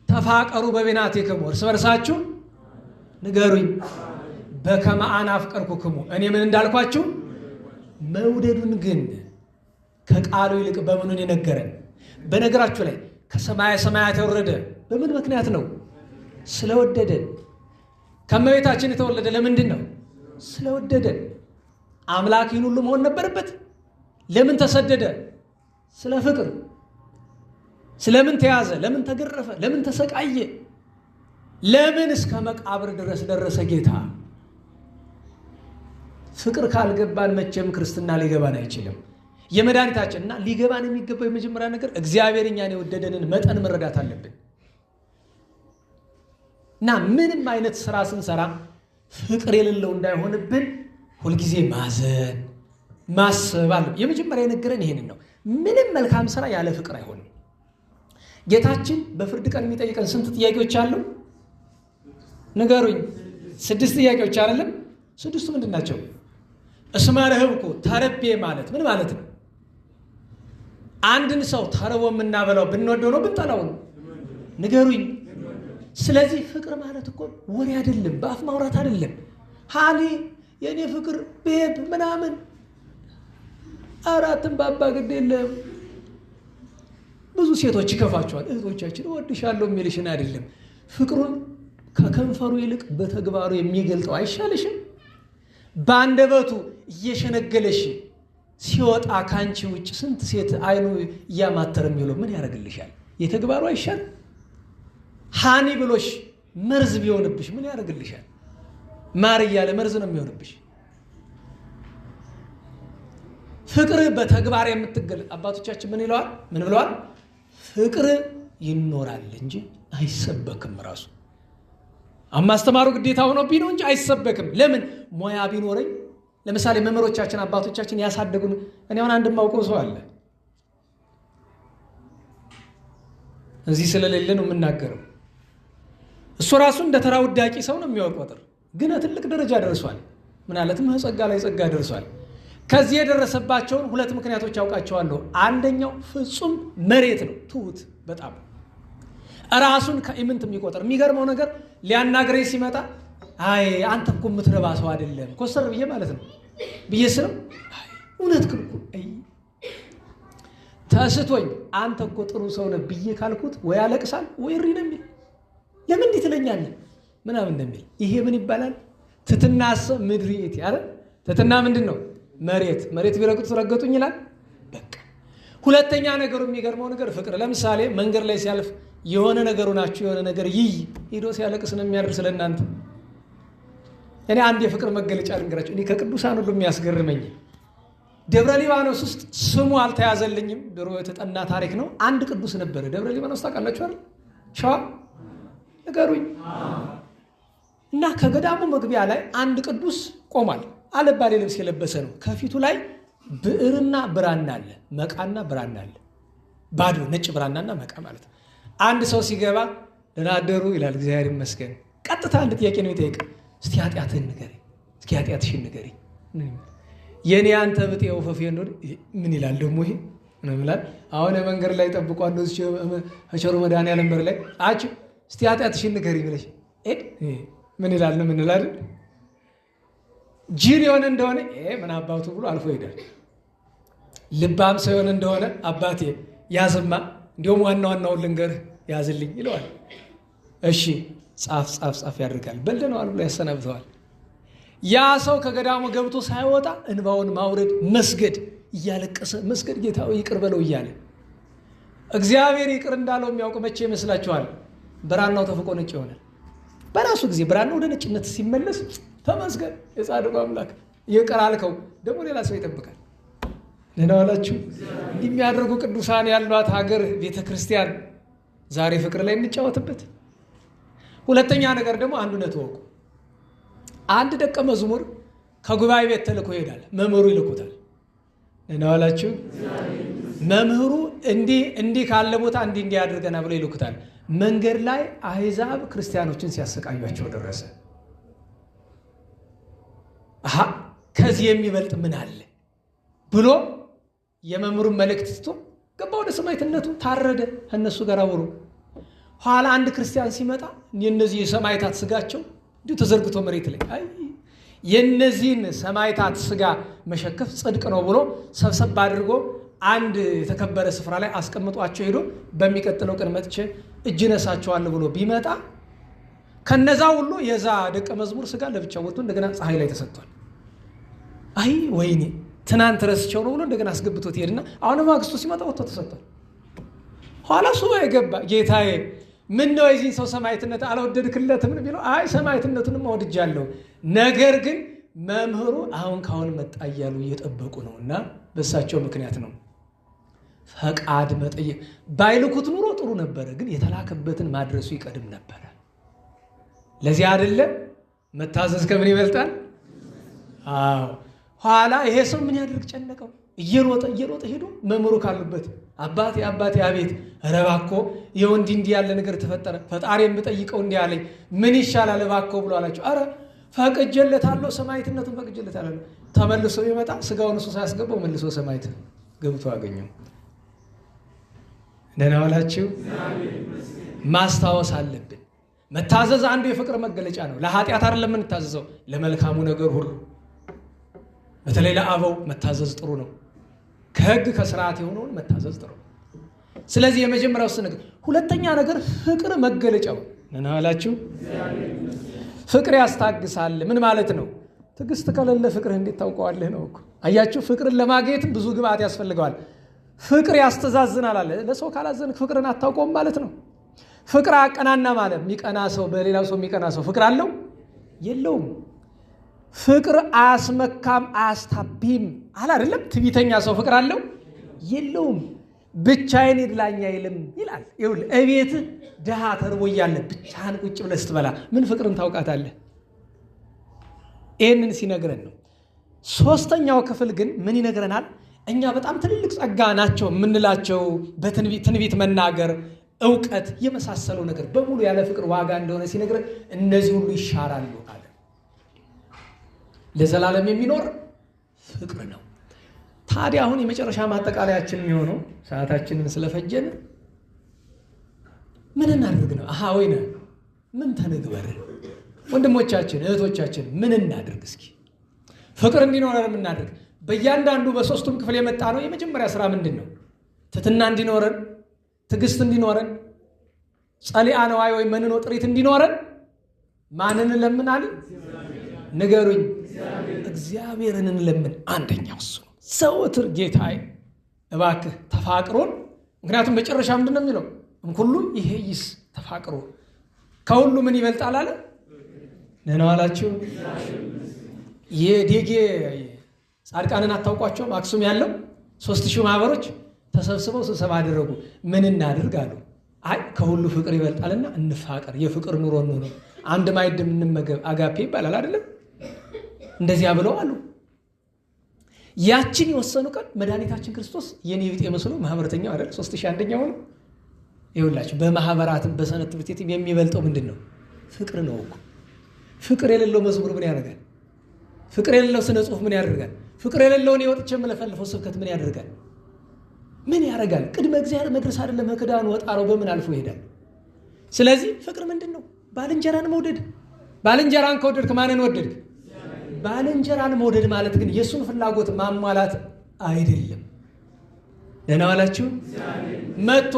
ተፋቀሩ በቤናቲክሙ፣ እርስ በርሳችሁ ንገሩኝ፣ በከመ አነ አፍቀርኩክሙ፣ እኔ ምን እንዳልኳችሁ። መውደዱን ግን ከቃሉ ይልቅ በምኑን የነገረን? በነገራችሁ ላይ ከሰማየ ሰማያት የወረደ በምን ምክንያት ነው? ስለወደደን። ከእመቤታችን የተወለደ ለምንድን ነው? ስለወደደን። አምላክ ይህን ሁሉ መሆን ነበረበት? ለምን ተሰደደ? ስለ ፍቅር። ስለምን ተያዘ? ለምን ተገረፈ? ለምን ተሰቃየ? ለምን እስከ መቃብር ድረስ ደረሰ ጌታ? ፍቅር ካልገባን መቼም ክርስትና ሊገባን አይችልም። የመድኃኒታችን እና ሊገባን የሚገባው የመጀመሪያ ነገር እግዚአብሔር እኛን የወደደንን መጠን መረዳት አለብን። እና ምንም አይነት ስራ ስንሰራ ፍቅር የሌለው እንዳይሆንብን ሁልጊዜ ማዘን ማሰብ አለብን። የመጀመሪያ የነገረን ይሄንን ነው። ምንም መልካም ስራ ያለ ፍቅር አይሆንም። ጌታችን በፍርድ ቀን የሚጠይቀን ስንት ጥያቄዎች አሉ? ንገሩኝ። 6 ጥያቄዎች አይደለም? 6ቱ ምንድን ናቸው? እስመ ርህብኩ፣ ተርቤ ማለት ምን ማለት ነው? አንድን ሰው ተርቦ የምናበላው ብንወደው ነው ብንጠላው ነው? ንገሩኝ። ስለዚህ ፍቅር ማለት እኮ ወሬ አይደለም፣ በአፍ ማውራት አይደለም። honey የኔ ፍቅር babe ምናምን አራትም ባባ ግድ የለም። ብዙ ሴቶች ይከፋቸዋል። እህቶቻችን እወድሻለሁ የሚልሽን አይደለም፣ ፍቅሩን ከከንፈሩ ይልቅ በተግባሩ የሚገልጠው አይሻልሽም? በአንደበቱ እየሸነገለሽ ሲወጣ ካንቺ ውጭ ስንት ሴት አይኑ እያማተረ የሚውለው ምን ያደርግልሻል? የተግባሩ አይሻል? honey ብሎሽ መርዝ ቢሆንብሽ ምን ያደርግልሻል? ማር እያለ መርዝ ነው የሚሆንብሽ። ፍቅር በተግባር የምትገለጥ አባቶቻችን ምን ይለዋል? ምን ብለዋል? ፍቅር ይኖራል እንጂ አይሰበክም። ራሱ አማስተማሩ ግዴታ ሆኖብኝ ነው እንጂ አይሰበክም። ለምን? ሙያ ቢኖረኝ ለምሳሌ መምህሮቻችን አባቶቻችን ያሳደጉን። እኔ አሁን አንድ የማውቀው ሰው አለ፣ እዚህ ስለሌለ ነው የምናገረው። እሱ ራሱ እንደ ተራ ውዳቂ ሰው ነው የሚቆጥር፣ ግን ትልቅ ደረጃ ደርሷል። ምናለትም ጸጋ ላይ ጸጋ ደርሷል። ከዚህ የደረሰባቸውን ሁለት ምክንያቶች ያውቃቸዋለሁ። አንደኛው ፍጹም መሬት ነው፣ ትሁት በጣም ራሱን ከኢምንት የሚቆጥር። የሚገርመው ነገር ሊያናግረኝ ሲመጣ አይ አንተ እኮ የምትረባ ሰው አይደለም ኮስተር ብዬ ማለት ነው ብዬ ስለው እውነት ክልኩ አይ ተስቶኝ አንተ እኮ ጥሩ ሰው ነህ ብዬ ካልኩት ወይ ያለቅሳል ወይ እሪ ነው የሚል። ለምን እንዲህ ትለኛለህ ምናምን እንደሚል። ይሄ ምን ይባላል? ትትናሰ ምድሪት አይደል? ትትና ምንድን ነው? መሬት መሬት ቢረግጡት ረገጡኝ ይላል። በቃ ሁለተኛ ነገሩ የሚገርመው ነገር ፍቅር። ለምሳሌ መንገድ ላይ ሲያልፍ የሆነ ነገሩ ናችሁ የሆነ ነገር ይይ ሄዶ ሲያለቅስ ነው የሚያድር ስለእናንተ። እኔ አንድ የፍቅር መገለጫ ልንገራችሁ። እኔ ከቅዱሳን ሁሉ የሚያስገርመኝ ደብረ ሊባኖስ ውስጥ ስሙ አልተያዘልኝም፣ ድሮ የተጠና ታሪክ ነው። አንድ ቅዱስ ነበረ። ደብረ ሊባኖስ ታውቃላችሁ አይደል? ሸዋ ንገሩኝ። እና ከገዳሙ መግቢያ ላይ አንድ ቅዱስ ቆሟል። አለባሌ ልብስ የለበሰ ነው። ከፊቱ ላይ ብዕርና ብራና አለ፣ መቃና ብራና አለ። ባዶ ነጭ ብራናና መቃ ማለት ነው። አንድ ሰው ሲገባ ደህና አደሩ ይላል፣ እግዚአብሔር ይመስገን። ቀጥታ አንድ ጥያቄ ነው የሚጠይቅ። እስቲ ኃጢአትህን ንገረኝ፣ እስኪ ኃጢአትሽን ንገረኝ። የኔ አንተ ብጤ ወፈፌ እንደሆነ ምን ይላል ደግሞ ይሄ ምን ይላል? አሁን መንገድ ላይ ጠብቆ አንዱ ቸሩ መድኃኒዓለም በር ላይ አች እስቲ ኃጢአትሽን ንገሪኝ ብለሽ ምን ይላል ነው ምን ይላል? ጅል የሆነ እንደሆነ ምን አባቱ ብሎ አልፎ ይሄዳል። ልባም ሰው የሆነ እንደሆነ አባቴ ያዝማ፣ እንዲሁም ዋና ዋናውን ልንገርህ ያዝልኝ ይለዋል። እሺ ጻፍ ጻፍ ጻፍ ያደርጋል። በልደነዋል ብሎ ያሰናብተዋል። ያ ሰው ከገዳሙ ገብቶ ሳይወጣ እንባውን ማውረድ መስገድ፣ እያለቀሰ መስገድ፣ ጌታ ሆይ ይቅር በለው እያለ እግዚአብሔር ይቅር እንዳለው የሚያውቅ መቼ ይመስላችኋል? ብራናው ተፍቆ ነጭ ይሆናል። በራሱ ጊዜ ብራናው ወደ ነጭነት ሲመለስ ተመስገን የጻድቁ አምላክ ይቅር አልከው፣ ደግሞ ሌላ ሰው ይጠብቃል። ደህና ዋላችሁ። እንዲህ የሚያደርጉ ቅዱሳን ያሏት ሀገር ቤተ ክርስቲያን ዛሬ ፍቅር ላይ እንጫወትበት። ሁለተኛ ነገር ደግሞ አንዱነት ወቁ። አንድ ደቀ መዝሙር ከጉባኤ ቤት ተልኮ ይሄዳል። መምህሩ ይልኩታል። ደህና ዋላችሁ። መምህሩ እንዲህ እንዲህ ካለ ቦታ እንዲህ እንዲህ አድርገና ብሎ ይልኩታል። መንገድ ላይ አሕዛብ ክርስቲያኖችን ሲያሰቃዩቸው ደረሰ። አሃ ከዚህ የሚበልጥ ምን አለ ብሎ የመምህሩን መልእክት ትቶ ገባ ወደ ሰማዕትነቱ፣ ታረደ ከእነሱ ጋር አብሮ። ኋላ አንድ ክርስቲያን ሲመጣ የነዚህ የሰማዕታት ስጋቸው እንዲሁ ተዘርግቶ መሬት ላይ አይ የነዚህን ሰማዕታት ስጋ መሸከፍ ጽድቅ ነው ብሎ ሰብሰብ አድርጎ አንድ የተከበረ ስፍራ ላይ አስቀምጧቸው ሄዶ በሚቀጥለው ቀን መጥቼ እጅ ነሳቸዋለሁ ብሎ ቢመጣ ከነዛ ሁሉ የዛ ደቀ መዝሙር ስጋ ለብቻ ወጥቶ እንደገና ፀሐይ ላይ ተሰጥቷል። አይ ወይኔ ትናንት ረስቸው ነው ብሎ እንደገና አስገብቶት ሄድና አሁን ማግስቱ ሲመጣ ወጥቶ ተሰጥቷል። ኋላ ሱባኤ ገባ። ጌታዬ ምን ነው የዚህን ሰው ሰማዕትነት አልወደድክለትም ቢለው፣ አይ ሰማዕትነቱንም ወድጃለሁ፣ ነገር ግን መምህሩ አሁን ካሁን መጣ እያሉ እየጠበቁ ነውና በእሳቸው ምክንያት ነው። ፈቃድ መጠየቅ ባይልኩት ኑሮ ጥሩ ነበረ፣ ግን የተላከበትን ማድረሱ ይቀድም ነበረ። ለዚህ አይደለም መታዘዝ ከምን ይበልጣል? አዎ። ኋላ ይሄ ሰው ምን ያድርግ ጨነቀው። እየሮጠ እየሮጠ ሄዶ መምህሩ ካሉበት አባቴ አባቴ፣ አቤት፣ ኧረ እባክዎ ይኸው እንዲህ እንዲህ ያለ ነገር ተፈጠረ፣ ፈጣሪ የምጠይቀው እንዲህ አለኝ፣ ምን ይሻላል እባክዎ ብሎ አላቸው። ኧረ ፈቅጄለታለሁ፣ ሰማዕትነቱን ፈቅጄለታለሁ። ተመልሶ ቢመጣ ስጋውን እሱ ሳያስገባው መልሶ ሰማዕት ገብቶ አገኘው። ደህና ዋላችሁ። ማስታወስ አለብን። መታዘዝ አንዱ የፍቅር መገለጫ ነው። ለኃጢአት አይደለም የምንታዘዘው፣ ለመልካሙ ነገር ሁሉ። በተለይ ለአበው መታዘዝ ጥሩ ነው። ከሕግ ከስርዓት የሆነውን መታዘዝ ጥሩ ነው። ስለዚህ የመጀመሪያው እሱ ነገር። ሁለተኛ ነገር ፍቅር መገለጫው ደህና ዋላችሁ። ፍቅር ያስታግሳል። ምን ማለት ነው? ትዕግስት ከሌለ ፍቅርህ እንዴት ታውቀዋለህ ነው እኮ። አያችሁ፣ ፍቅርን ለማግኘትም ብዙ ግብዓት ያስፈልገዋል። ፍቅር ያስተዛዝናል አለ። ለሰው ካላዘንክ ፍቅርን አታውቀውም ማለት ነው። ፍቅር አቀናና ማለት የሚቀና ሰው በሌላው ሰው የሚቀና ሰው ፍቅር አለው የለውም? ፍቅር አያስመካም አያስታቢም አለ አይደለም? ትዕቢተኛ ሰው ፍቅር አለው የለውም? ብቻዬን ይድላኝ አይልም ይላል። ይኸውልህ እቤትህ ድሃ ተርቦ እያለ ብቻህን ቁጭ ብለህ ስትበላ ምን ፍቅርን ታውቃታለህ? ይህንን ሲነግረን ነው። ሶስተኛው ክፍል ግን ምን ይነግረናል? እኛ በጣም ትልልቅ ጸጋ ናቸው የምንላቸው በትንቢት መናገር፣ እውቀት የመሳሰለው ነገር በሙሉ ያለ ፍቅር ዋጋ እንደሆነ ሲነግረን እነዚህ ሁሉ ይሻራሉ አለ። ለዘላለም የሚኖር ፍቅር ነው። ታዲያ አሁን የመጨረሻ ማጠቃለያችን የሚሆነው ሰዓታችንን ስለፈጀን ምን እናድርግ ነው? አሃ ወይነ ምን ተንግበር? ወንድሞቻችን እህቶቻችን ምን እናድርግ? እስኪ ፍቅር እንዲኖረን የምናድርግ በእያንዳንዱ በሶስቱም ክፍል የመጣ ነው። የመጀመሪያ ስራ ምንድን ነው? ትሕትና እንዲኖረን፣ ትዕግስት እንዲኖረን፣ ጸሊአ ነዋይ ወይም መንኖ ጥሪት እንዲኖረን። ማንን እንለምናለን? ንገሩኝ። እግዚአብሔርን እንለምን። አንደኛው እሱ ነው። ዘወትር ጌታዬ እባክህ ተፋቅሮን። ምክንያቱም መጨረሻ ምንድን ነው የሚለው? እምኩሉ ይሄይስ ተፋቅሮ፣ ከሁሉ ምን ይበልጣል አለ። ደህና ዋላችሁ። የዴጌ ጻድቃንን አታውቋቸውም? አክሱም ያለው 3000 ማህበሮች ተሰብስበው ስብሰባ አደረጉ። ምን እናድርግ አሉ። አይ ከሁሉ ፍቅር ይበልጣልና እንፋቀር፣ የፍቅር ኑሮ እንኑር፣ አንድ ማዕድ እንመገብ፣ አጋፔ ይባላል አይደለም? እንደዚያ ብለው አሉ። ያችን የወሰኑ ቀን መድኃኒታችን ክርስቶስ የኔ ቢጤ መስሎ ማህበረተኛው አይደል 3001ኛው ነው። ይኸውላችሁ በማህበራትም በሰንበት ትምህርት ቤትም የሚበልጠው ምንድን ነው? ፍቅር ነው እኮ። ፍቅር የሌለው መዝሙር ምን ያደርጋል? ፍቅር የሌለው ስነ ጽሁፍ ምን ያደርጋል? ፍቅር የሌለውን የወጥቼ የምለፈልፈው ስብከት ምን ያደርጋል? ምን ያደርጋል? ቅድመ እግዚአብሔር መድረስ አይደለም ከክዳኑ ወጣረው በምን አልፎ ይሄዳል? ስለዚህ ፍቅር ምንድን ነው? ባልንጀራን መውደድ። ባልንጀራን ከወደድክ ማንን ወደድክ? ባልንጀራን መውደድ ማለት ግን የእሱን ፍላጎት ማሟላት አይደለም። ደህና ዋላችሁ። መጥቶ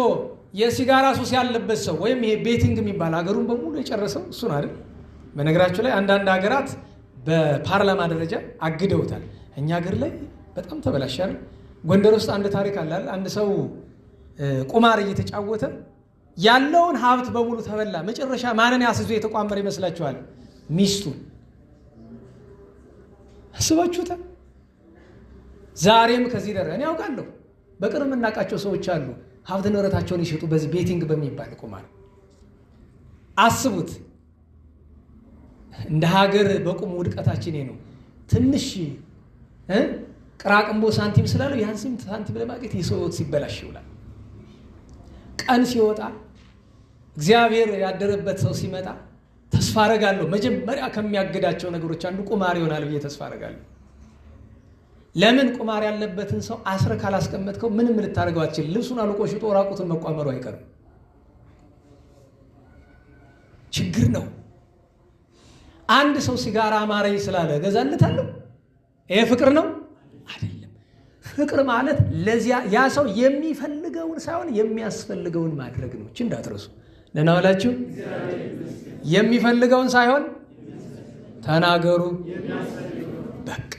የሲጋራ ሱስ ያለበት ሰው ወይም ይሄ betting የሚባል ሀገሩን በሙሉ የጨረሰው እሱን አይደል? በነገራችሁ ላይ አንዳንድ ሀገራት በፓርላማ ደረጃ አግደውታል። እኛ ሀገር ላይ በጣም ተበላሽ አይደል? ጎንደር ውስጥ አንድ ታሪክ አለ። አንድ ሰው ቁማር እየተጫወተ ያለውን ሀብት በሙሉ ተበላ። መጨረሻ ማንን ያስይዞ የተቋመረ ይመስላችኋል? ሚስቱን። አስባችሁታል? ዛሬም ከዚህ ደረ እኔ ያውቃለሁ። በቅርብ የምናውቃቸው ሰዎች አሉ ሀብት ንብረታቸውን ይሸጡ በዚህ betting በሚባል ቁማር። አስቡት። እንደ ሀገር በቁም ውድቀታችን ነው። ትንሽ ቅራቅንቦ ሳንቲም ስላለው ያን ሳንቲም ለማግኘት የሰው ሕይወት ሲበላሽ ይውላል። ቀን ሲወጣ እግዚአብሔር ያደረበት ሰው ሲመጣ ተስፋ አረጋለሁ መጀመሪያ ከሚያግዳቸው ነገሮች አንዱ ቁማር ይሆናል ብዬ ተስፋ አረጋለሁ። ለምን ቁማር ያለበትን ሰው አስረ ካላስቀመጥከው ምንም ልታደርገው አትችልም። ልብሱን አልቆ ሽጦ ራቁትን መቋመሩ አይቀርም። ችግር ነው። አንድ ሰው ሲጋራ አማረኝ ስላለ እገዛለታለሁ? ይሄ ፍቅር ነው አይደለም። ፍቅር ማለት ለዚያ ያ ሰው የሚፈልገውን ሳይሆን የሚያስፈልገውን ማድረግ ነው። እቺ እንዳትረሱ። ደህና ዋላችሁ። የሚፈልገውን ሳይሆን ተናገሩ። በቃ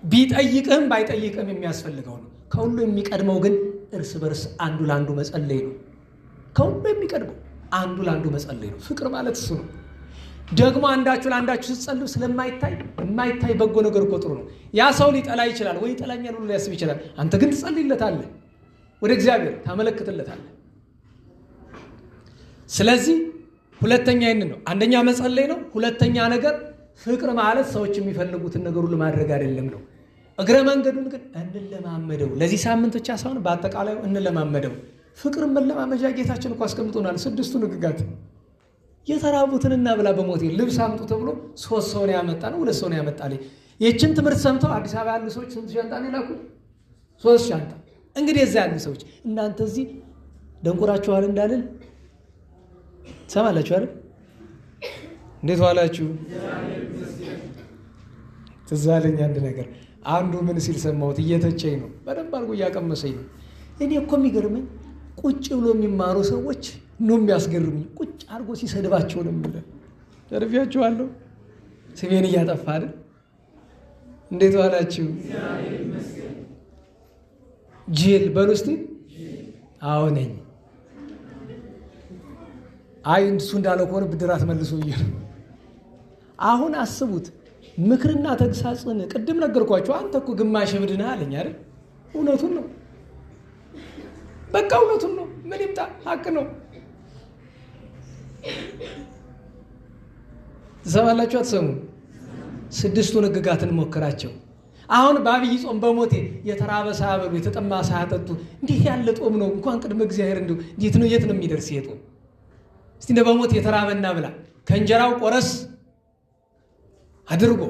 ቢጠይቅህም ባይጠይቅህም የሚያስፈልገው ነው። ከሁሉ የሚቀድመው ግን እርስ በርስ አንዱ ለአንዱ መጸለይ ነው። ከሁሉ የሚቀድመው አንዱ ለአንዱ መጸለይ ነው። ፍቅር ማለት እሱ ነው። ደግሞ አንዳችሁ ለአንዳችሁ ስትጸልዩ ስለማይታይ የማይታይ በጎ ነገር እኮ ጥሩ ነው። ያ ሰው ሊጠላ ይችላል ወይ ይጠላኛል ሁሉ ሊያስብ ይችላል። አንተ ግን ትጸልይለታለህ፣ ወደ እግዚአብሔር ታመለክትለታለህ። ስለዚህ ሁለተኛ ይህንን ነው። አንደኛ መጸለይ ነው። ሁለተኛ ነገር ፍቅር ማለት ሰዎች የሚፈልጉትን ነገር ሁሉ ማድረግ አይደለም ነው። እግረ መንገዱን ግን እንለማመደው። ለዚህ ሳምንት ብቻ ሳይሆን በአጠቃላዩ እንለማመደው። ፍቅር መለማመጃ ጌታችን እኮ አስቀምጦናል። 6ቱ ሕግጋት የተራቡትን እናብላ በሞቴ ልብስ አምጡ ተብሎ 3 ሰው ነው ያመጣ ነው፣ 2 ሰው ነው ያመጣልኝ። ይህችን ትምህርት ሰምተው አዲስ አበባ ያሉ ሰዎች ስንት ሻንጣ ነው የላኩ? 3 ሻንጣ። እንግዲህ እዛ ያሉ ሰዎች እናንተ እዚህ ደንቆራችኋል እንዳልል ትሰማላችሁ አይደል? እንዴት ዋላችሁ? ትዝ አለኝ አንድ ነገር። አንዱ ምን ሲል ሰማሁት፣ እየተቸኝ ነው፣ በደንብ አድርጎ እያቀመሰኝ ነው። እኔ እኮ የሚገርመኝ ቁጭ ብሎ የሚማሩ ሰዎች ነው የሚያስገርሙኝ። ቁጭ አድርጎ ሲሰድባቸው ነው የሚለው። ተርፊያችኋለሁ፣ ስሜን እያጠፋ አይደል? እንዴት ዋላችሁ? ጅል በሉ እስቲ። አዎ ነኝ። አይ እሱ እንዳለው ከሆነ ብድራት መልሱ ብዬ ነው። አሁን አስቡት፣ ምክርና ተግሳጽን ቅድም ነገርኳቸው። አንተ እኮ ግማሽ እብድ ነህ አለኝ አይደል? እውነቱን ነው። በቃ እውነቱን ነው። ምን ይምጣ፣ ሀቅ ነው። ትሰማላችሁ አትሰሙ? 6ቱን ሕግጋትን ሞክራቸው። አሁን በአብይ ጾም በሞቴ የተራበ ሳያበሉ የተጠማ ሳያጠጡ እንዲህ ያለ ጦም ነው። እንኳን ቅድመ እግዚአብሔር እንደው እንዴት ነው የት ነው የሚደርስ ይሄ ጦም? እስቲ እንደ በሞቴ የተራበና ብላ ከእንጀራው ቆረስ አድርጎ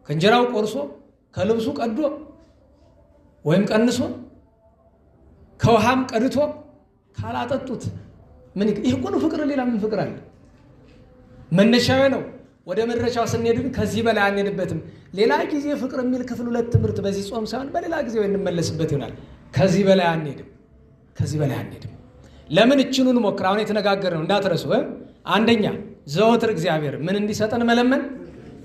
ከእንጀራው ቆርሶ ከልብሱ ቀዶ ወይም ቀንሶ ከውሃም ቀድቶ ካላጠጡት ምን ይሄ እኮ ነው ፍቅር። ሌላ ምን ፍቅር አለ? መነሻው ነው። ወደ መድረሻው ስንሄድ ግን ከዚህ በላይ አንሄድበትም። ሌላ ጊዜ ፍቅር የሚል ክፍል 2 ትምህርት በዚህ ጾም ሳይሆን በሌላ ጊዜ እንመለስበት ይሆናል። ከዚህ በላይ አንሄድም። ከዚህ በላይ አንሄድም። ለምን እችኑን ሞክር። አሁን የተነጋገርነው እንዳትረሱ። አንደኛ ዘወትር እግዚአብሔር ምን እንዲሰጠን መለመን፣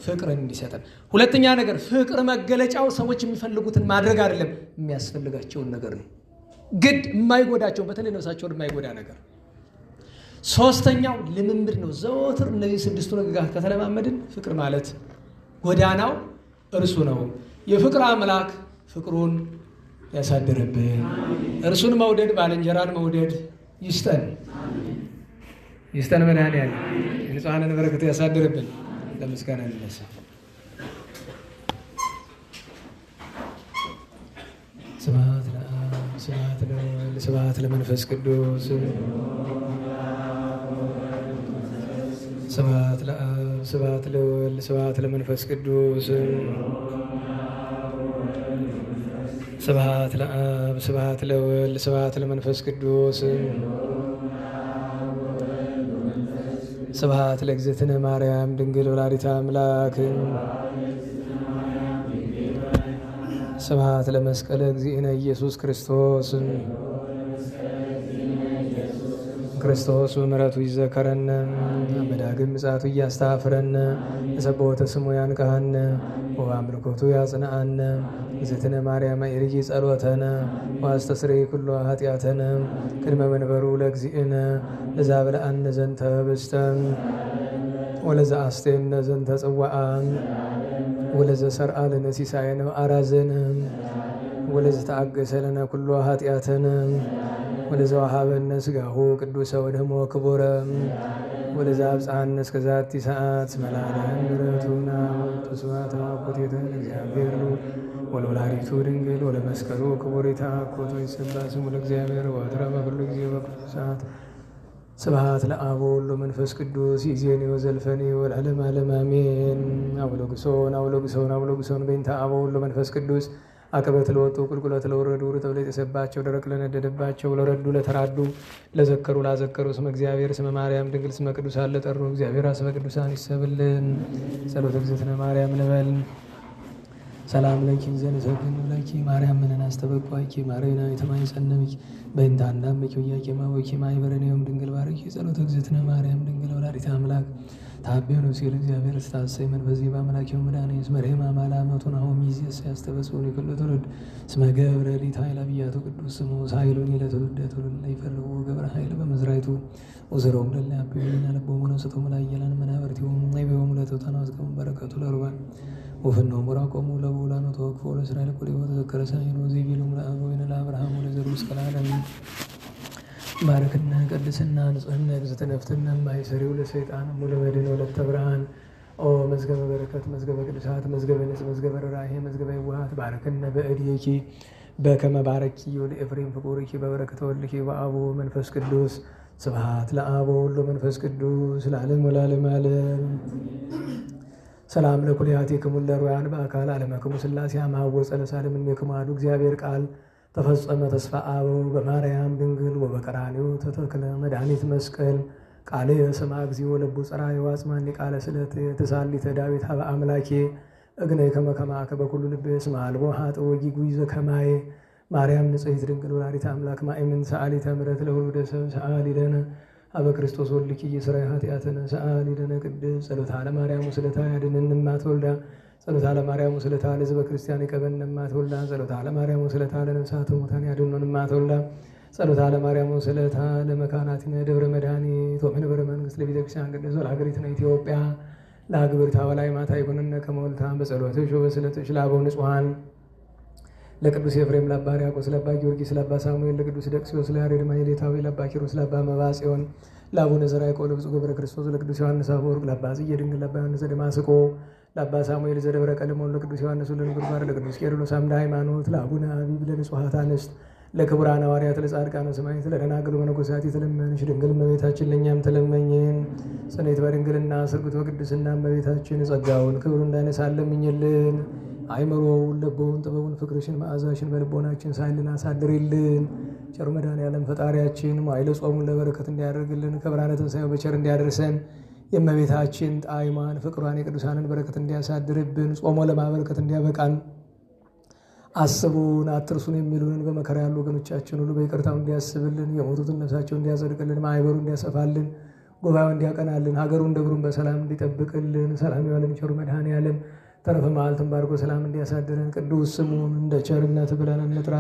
ፍቅርን እንዲሰጠን። ሁለተኛ ነገር ፍቅር መገለጫው ሰዎች የሚፈልጉትን ማድረግ አይደለም፣ የሚያስፈልጋቸውን ነገር ነው። ግድ የማይጎዳቸው በተለይ ነፍሳቸውን የማይጎዳ ነገር። ሶስተኛው ልምምድ ነው። ዘወትር እነዚህ 6ቱ ሕግጋት ከተለማመድን ፍቅር ማለት ጎዳናው እርሱ ነው። የፍቅር አምላክ ፍቅሩን ያሳድርብን። እርሱን መውደድ ባልንጀራን መውደድ ይስጠን ይስጠን። መድኃኔዓለም የንጹሐንን በረከት ያሳድርብን። ለምስጋና እንነሳ። ስብሐት ለአብ ስብሐት ለወልድ ስብሐት ለመንፈስ ቅዱስ። ስብሐት ለአብ ስብሐት ለወልድ ስብሐት ለመንፈስ ቅዱስ። ስብሐት ለአብ ስብሐት ለወልድ ስብሐት ለመንፈስ ቅዱስ። ስብሐት ለእግዝእትነ ማርያም ድንግል ወላዲተ አምላክ። ስብሐት ለመስቀለ እግዚእነ ኢየሱስ ክርስቶስ። ክርስቶስ በምሕረቱ ይዘከረነ በዳግም ምጽአቱ እያስተፋፍረነ ለሰብሖተ ስሙ ያንቅሐነ ወበአምልኮቱ ያጽንዓነ። እግዝእትነ ማርያም አዕርጊ ጸሎተነ ወአስተስርይ ኩሎ ኃጢአተነ ቅድመ መንበሩ ለእግዚእነ ለዘአብልዐነ ዘንተ ኅብስተ ወለዘአስተየነ ዘንተ ጽዋዓ ወለዘሰርዐ ለነ ሲሳየነ ወአራዘነ ወለዘተአገሰ ለነ ኩሎ ኃጢአተነ ወለዘወሀበነ ሥጋሁ ቅዱሰ ወደሞ ክቡረ ወለዘአብጽሐነ እስከ ዛቲ ሰዓት መላእለ ምሕረቱ ናወጡ ስብሐተ ወአኮቴተ ለእግዚአብሔር ወለወላዲቱ ድንግል ወለመስቀሉ ክቡር ይትአኮቶ ይሰብሐ ስሙ ለእግዚአብሔር ወትረ በኩሉ ጊዜ በኩሉ ሰዓት። ስብሐት ለአብ ወወልድ ወመንፈስ ቅዱስ ይእዜኒ ወዘልፈኒ ወለዓለመ ዓለም አሜን። አውሎግሶን አውሎግሶን አውሎግሶን በእንተ አብ ወወልድ ወመንፈስ ቅዱስ። አቀበት ለወጡ ቁልቁለት ለወረዱ ርጥብ ለጤሰባቸው ደረቅ ለነደደባቸው ለረዱ ለተራዱ ለዘከሩ ላዘከሩ ስመ እግዚአብሔር ስመ ማርያም ድንግል ስመ ቅዱሳን ለጠሩ እግዚአብሔር ስመ ቅዱሳን ይሰብልን። ጸሎተ እግዝእትነ ማርያም ንበል። ሰላም ለኪ ዘንሰግድ ለኪ ማርያም ምንን አስተበቋኪ ማርያም የተማይጸነምኪ በእንተ አንዳምኪ ወያቄማ ወኪ ማይበረኔውም ድንግል ባርኪ። ጸሎተ እግዝእትነ ማርያም ድንግል ወላዲተ አምላክ ታቤ ነው ሲል እግዚአብሔር ስታሰይ መንፈስ በአምላኪው መድኃኔ እስመ ሬማ ማላመቱን አሁን ሚዜስ ያስተበጽሁን ይክሉ ትውልድ እስመ ገብረ ሊት ኃይለ አብያቱ ቅዱስ ስሙ ሳይሉን ለትውልደ ትውልድ ይፈርዎ ገብረ ኃይል በመዝራይቱ ወዘሮም ለለ አብዩና ለቦሙ ነስቶም ላይ የላን መናብርቲሆሙ አይበሆሙ ለተውታና ወዝገሙ በረከቱ ለርባን ወፍኖ ሙራቆሙ ለቡላኑ ተወክፎ ለእስራኤል ቁሪቦ ተዘከረ ሳይሉ ዘይቤሎሙ ለአበዊነ ለአብርሃም ወለዘሩ እስከ ለዓለም። ባርክነ ቅድስና ንጽህነ እግዝእትነ ፍትነ እማይሰሪው ለሰይጣን ሙለመድን ወለተ ብርሃን ኦ መዝገበ በረከት መዝገበ ቅዱሳት መዝገበ ንጽሕ መዝገበ ርኅራኄ መዝገበ የዋሃት ባርክነ በእድኪ በከመ ባረኪዮ ለኤፍሬም ፍቁርኪ በበረከተ ወልድኪ በአብ መንፈስ ቅዱስ። ስብሐት ለአብ ወወልድ ወመንፈስ ቅዱስ ለዓለም ወለዓለመ ዓለም። ሰላም ለኩልያቲክሙ ለሩያን በአካል ዓለመክሙ ሥላሴ አማወፀ ለሳልም እምኔክሙ አሐዱ እግዚአብሔር ቃል ተፈጸመ ተስፋ አበው በማርያም ድንግል ወበቀራንዮ ተተክለ መድኃኒት መስቀል ቃለ የስማ እግዚኦ ለቡ ጽራይ ዋጽማኒ ቃለ ስለት ተሳሊተ ዳዊት ሀበ አምላኬ እግነ ከመ ከማከ በኩሉ ልቤ እስመ አልቦ ኃጥእ ወጊጉይ ዘከማየ። ማርያም ንጽሕት ድንግል ወላዲተ አምላክ ማእምን ሰአሊተ ምሕረት ለውሉደ ሰብ ሰአሊ ለነ አበ ክርስቶስ ወልድኪ የሥራይ ኃጢአትነ ሰአሊ ለነ ቅድስት። ጸሎታ ለማርያም ወስለታ ያድነን እማትወልዳ ጸሎታ ለማርያም ወስለታ ለሕዝበ ክርስቲያን ይቀበን እማትወልዳ ጸሎታ ለማርያም ወስለታ ለነፍሳተ ሙታን ያድነን እማትወልዳ ጸሎታ ለማርያም ወስለታ ለመካናቲነ ደብረ መድኃኒት ወመንበረ መንግሥት ለቤተ ክርስቲያን ቅድስት ወለሀገሪትነ ኢትዮጵያ ለአግብርታ ወላይ ማታ ይኩንነ ከመ ወልታ በጸሎትሽ ወበስለትሽ ለአበው ንጹሐን ለቅዱስ ኤፍሬም ለአባ ሕርያቆስ ለአባ ጊዮርጊስ ለአባ ሳሙኤል ለቅዱስ ደቅሲዮስ ለያሬድ ማሕሌታዊ ለአባ ኪሮስ ለአባ መባጽዮን ለአቡነ ዘርዓ ያዕቆብ ለብፁዕ ገብረ ክርስቶስ ለቅዱስ ዮሐንስ አፈወርቅ ለአባ ጽጌ ድንግል ለአባ ዮሐንስ ዘደማስቆ ለአባ ሳሙኤል ዘደብረ ቀልሞን ለቅዱስ ዮሐንስ ወለነጎድጓድ ለቅዱስ ቄርሎስ አምደ ሃይማኖት ለአቡነ አቢብ ለንጹሐት አንስት ለክቡራን ሐዋርያት ለጻድቃን ወሰማዕታት ለደናግል መነኮሳት የተለመንሽ ድንግል እመቤታችን ለእኛም ተለመኝን። ጽንዕት በድንግልና ስርጉት በቅድስና እመቤታችን ጸጋውን ክብሩን እንዳይነሳን ለምኝልን። አእምሮውን ልቦውን ጥበቡን ፍቅርሽን መዓዛሽን በልቦናችን ሳይልን አሳድሪልን። ቸሩ መድኃኔዓለም ፈጣሪያችን መዋዕለ ጾሙን ለበረከት እንዲያደርግልን ከብርሃነ ትንሣኤው በቸር እንዲያደርሰን የእመቤታችን ጣዕሟን ፍቅሯን የቅዱሳንን በረከት እንዲያሳድርብን ጾሞ ለማበረከት እንዲያበቃን አስቡን አትርሱን የሚሉንን በመከራ ያሉ ወገኖቻችን ሁሉ በይቅርታው እንዲያስብልን የሞቱትን ነፍሳቸውን እንዲያጸድቅልን ማኅበሩን እንዲያሰፋልን ጉባኤው እንዲያቀናልን ሀገሩን ደብሩን በሰላም እንዲጠብቅልን ሰላም ያለን ቸሩ መድኃኔዓለም ተረፈ መዓልቱን ባርኮ ሰላም እንዲያሳድረን ቅዱስ ስሙን እንደ ቸርነት ብለን እንጥራ።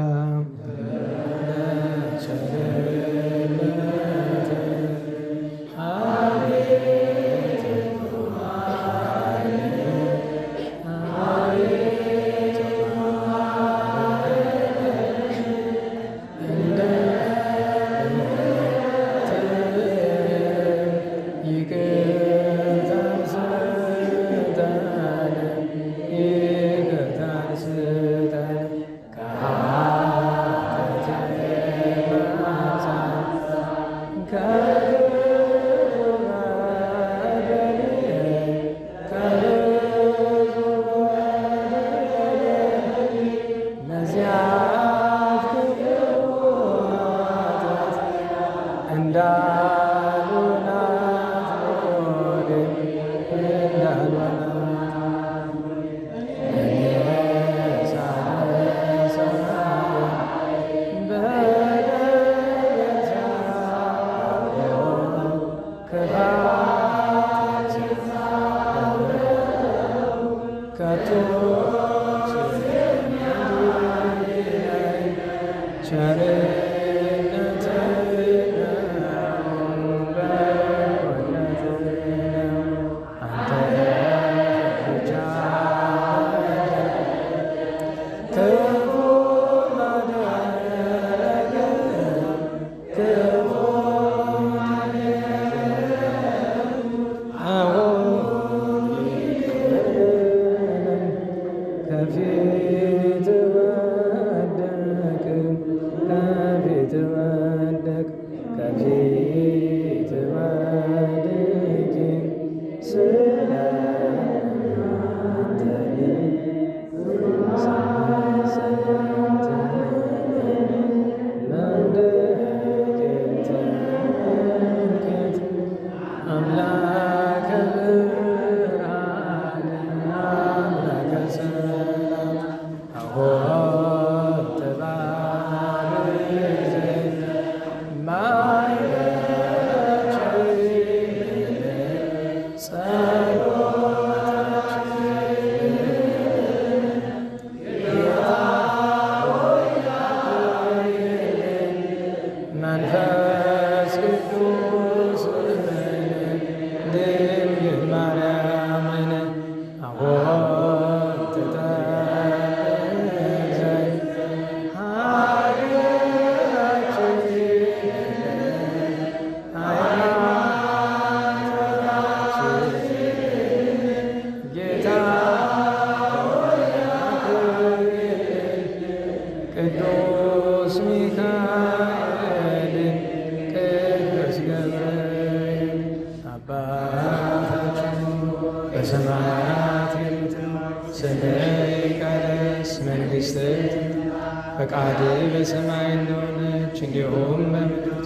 ፈቃድህ በሰማይ እንደሆነች እንዲሁም በምድር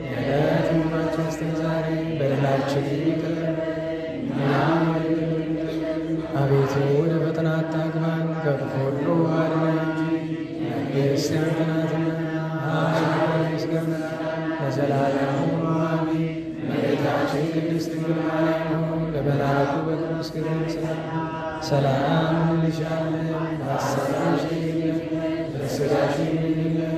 የዕለት ምግባችንን ስጠን ዛሬ፣ በደላችንን ይቅር እኛም አቤቱ ወደ ፈተና አታግባን ከክፉ ሁሉ አድነን እንጂ መንግሥት ያንተ ናትና ኃይል፣ ምስጋና ለዘላለሙ አሜን። እመቤታችን ቅድስት ድንግል ማርያም ሆይ በመልአኩ በቅዱስ ገብርኤል ሰላም እንልሻለን። በሐሳብሽ ድንግል በሥጋሽም ድንግል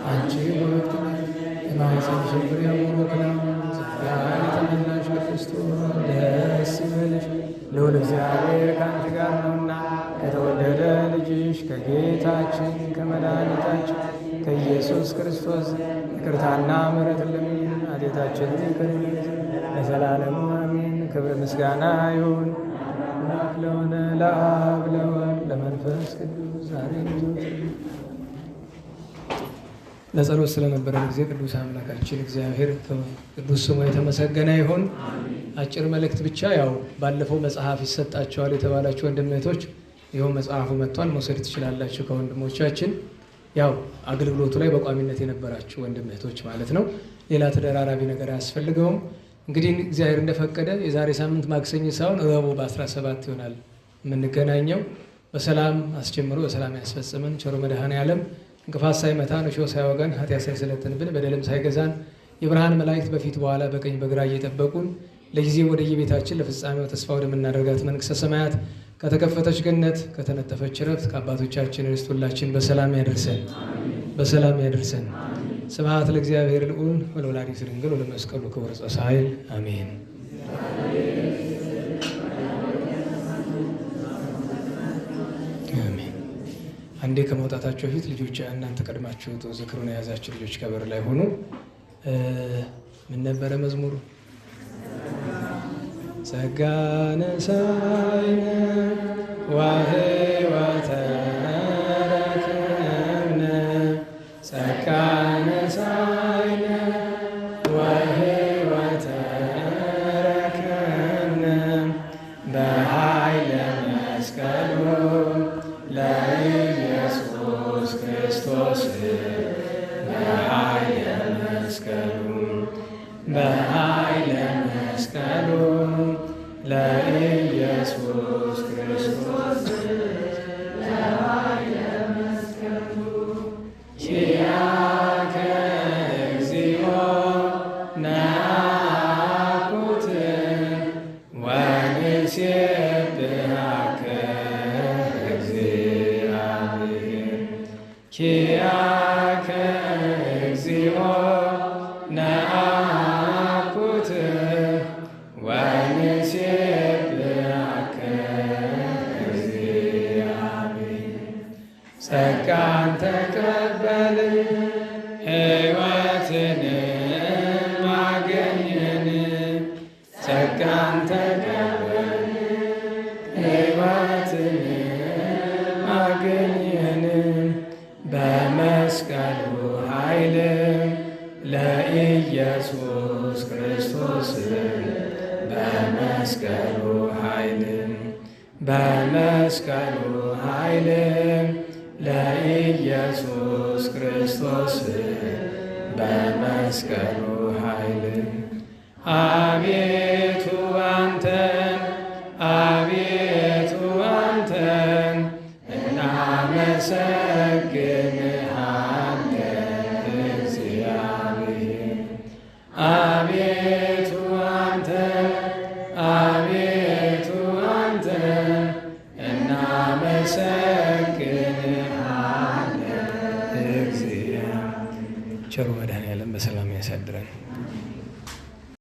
አንቺ ቡርክት ነሽ፣ የማኅፀንሽ ፍሬ ቡሩክ ነው። ጸጋን የተመላሽ ቅድስት ሆይ ደስ ይበልሽ፣ ልዑል እግዚአብሔር ከአንቺ ጋር ነውና ከተወደደ ልጅሽ ከጌታችን ከመድኃኒታችን ከኢየሱስ ክርስቶስ ይቅርታና ምሕረትን ለምኚን ኃጢአታችንን ይቅር ይበለን ለዘላለሙ አሜን። ክብር ምስጋና ይሁን አምላክ ለሆነ ለአብ ለወልድ ለመንፈስ ቅዱስ ዛሬም ዘወትርም። ለጸሎት ስለነበረን ጊዜ ቅዱስ አምላካችን እግዚአብሔር ቅዱስ ስሙ የተመሰገነ ይሁን። አጭር መልእክት ብቻ፣ ያው ባለፈው መጽሐፍ ይሰጣቸዋል የተባላችሁ ወንድም እህቶች ይኸው መጽሐፉ መጥቷል፣ መውሰድ ትችላላችሁ ከወንድሞቻችን። ያው አገልግሎቱ ላይ በቋሚነት የነበራችሁ ወንድም እህቶች ማለት ነው። ሌላ ተደራራቢ ነገር አያስፈልገውም። እንግዲህ እግዚአብሔር እንደፈቀደ የዛሬ ሳምንት ማክሰኞ ሳይሆን ረቡዕ በ17 ይሆናል የምንገናኘው። በሰላም አስጀምሮ በሰላም ያስፈጽመን ቸሩ መድኃኔዓለም። እንቅፋት ሳይመታን እሾህ ሳይወጋን ኃጢአት ሳይሰለጥንብን በደልም ሳይገዛን የብርሃን መላእክት በፊት በኋላ በቀኝ በግራ እየጠበቁን ለጊዜ ወደየቤታችን ለፍጻሜው ተስፋ ወደምናደርጋት መንግሥተ ሰማያት ከተከፈተች ገነት ከተነጠፈች ዕረፍት ከአባቶቻችን ርስት ሁላችን በሰላም ያደርሰን፣ በሰላም ያደርሰን። ስብሐት ለእግዚአብሔር ልዑል ወለወላዲቱ ድንግል ወለመስቀሉ ክቡር ኃይል አሜን። አሜን። አንዴ ከመውጣታቸው በፊት ልጆች እናንተ ቀድማችሁ ዝክሩን የያዛችሁ ልጆች ከበር ላይ ሆኑ። ምን ነበረ መዝሙሩ? ጸጋ ነሳይነ ወሕይወተ ረከብነ ጸጋ ነሳይነ ወሕይወተ ረከብነ በኃይለ መስቀሉ ለኢየሱስ ክርስቶስ በኃይለ መስቀሉ በኃይለ መስቀሉ ለኢየሱስ ክርስቶስ በኃይለ መስቀሉ ኪያከ እግዚኦ ናኩት ወንሴብሐከ እግዚአብሔር ኪያከ እግዚኦ ናኩት ወንሴብሐከ እግዚአብሔር ጸጋን ተቀበልን ሕይወትን አገኘን ጸጋን ተቀበልን ሕይወትን አገኘን በመስቀሉ ኃይል ለኢየሱስ ክርስቶስ በመስቀሉ ኃይል በመስቀሉ ኃይል ለኢየሱስ ክርስቶስ በመስቀሉ ኃይል አቤቱ አንተን አቤቱ አንተን እናመሰግንሃለን እግዚአብሔር አቤቱ አንተን አቤቱ አንተን እናመሰግንሃለን እግዚአብሔር። ቸሩ መድኃኔዓለም በሰላም ያሳድረን።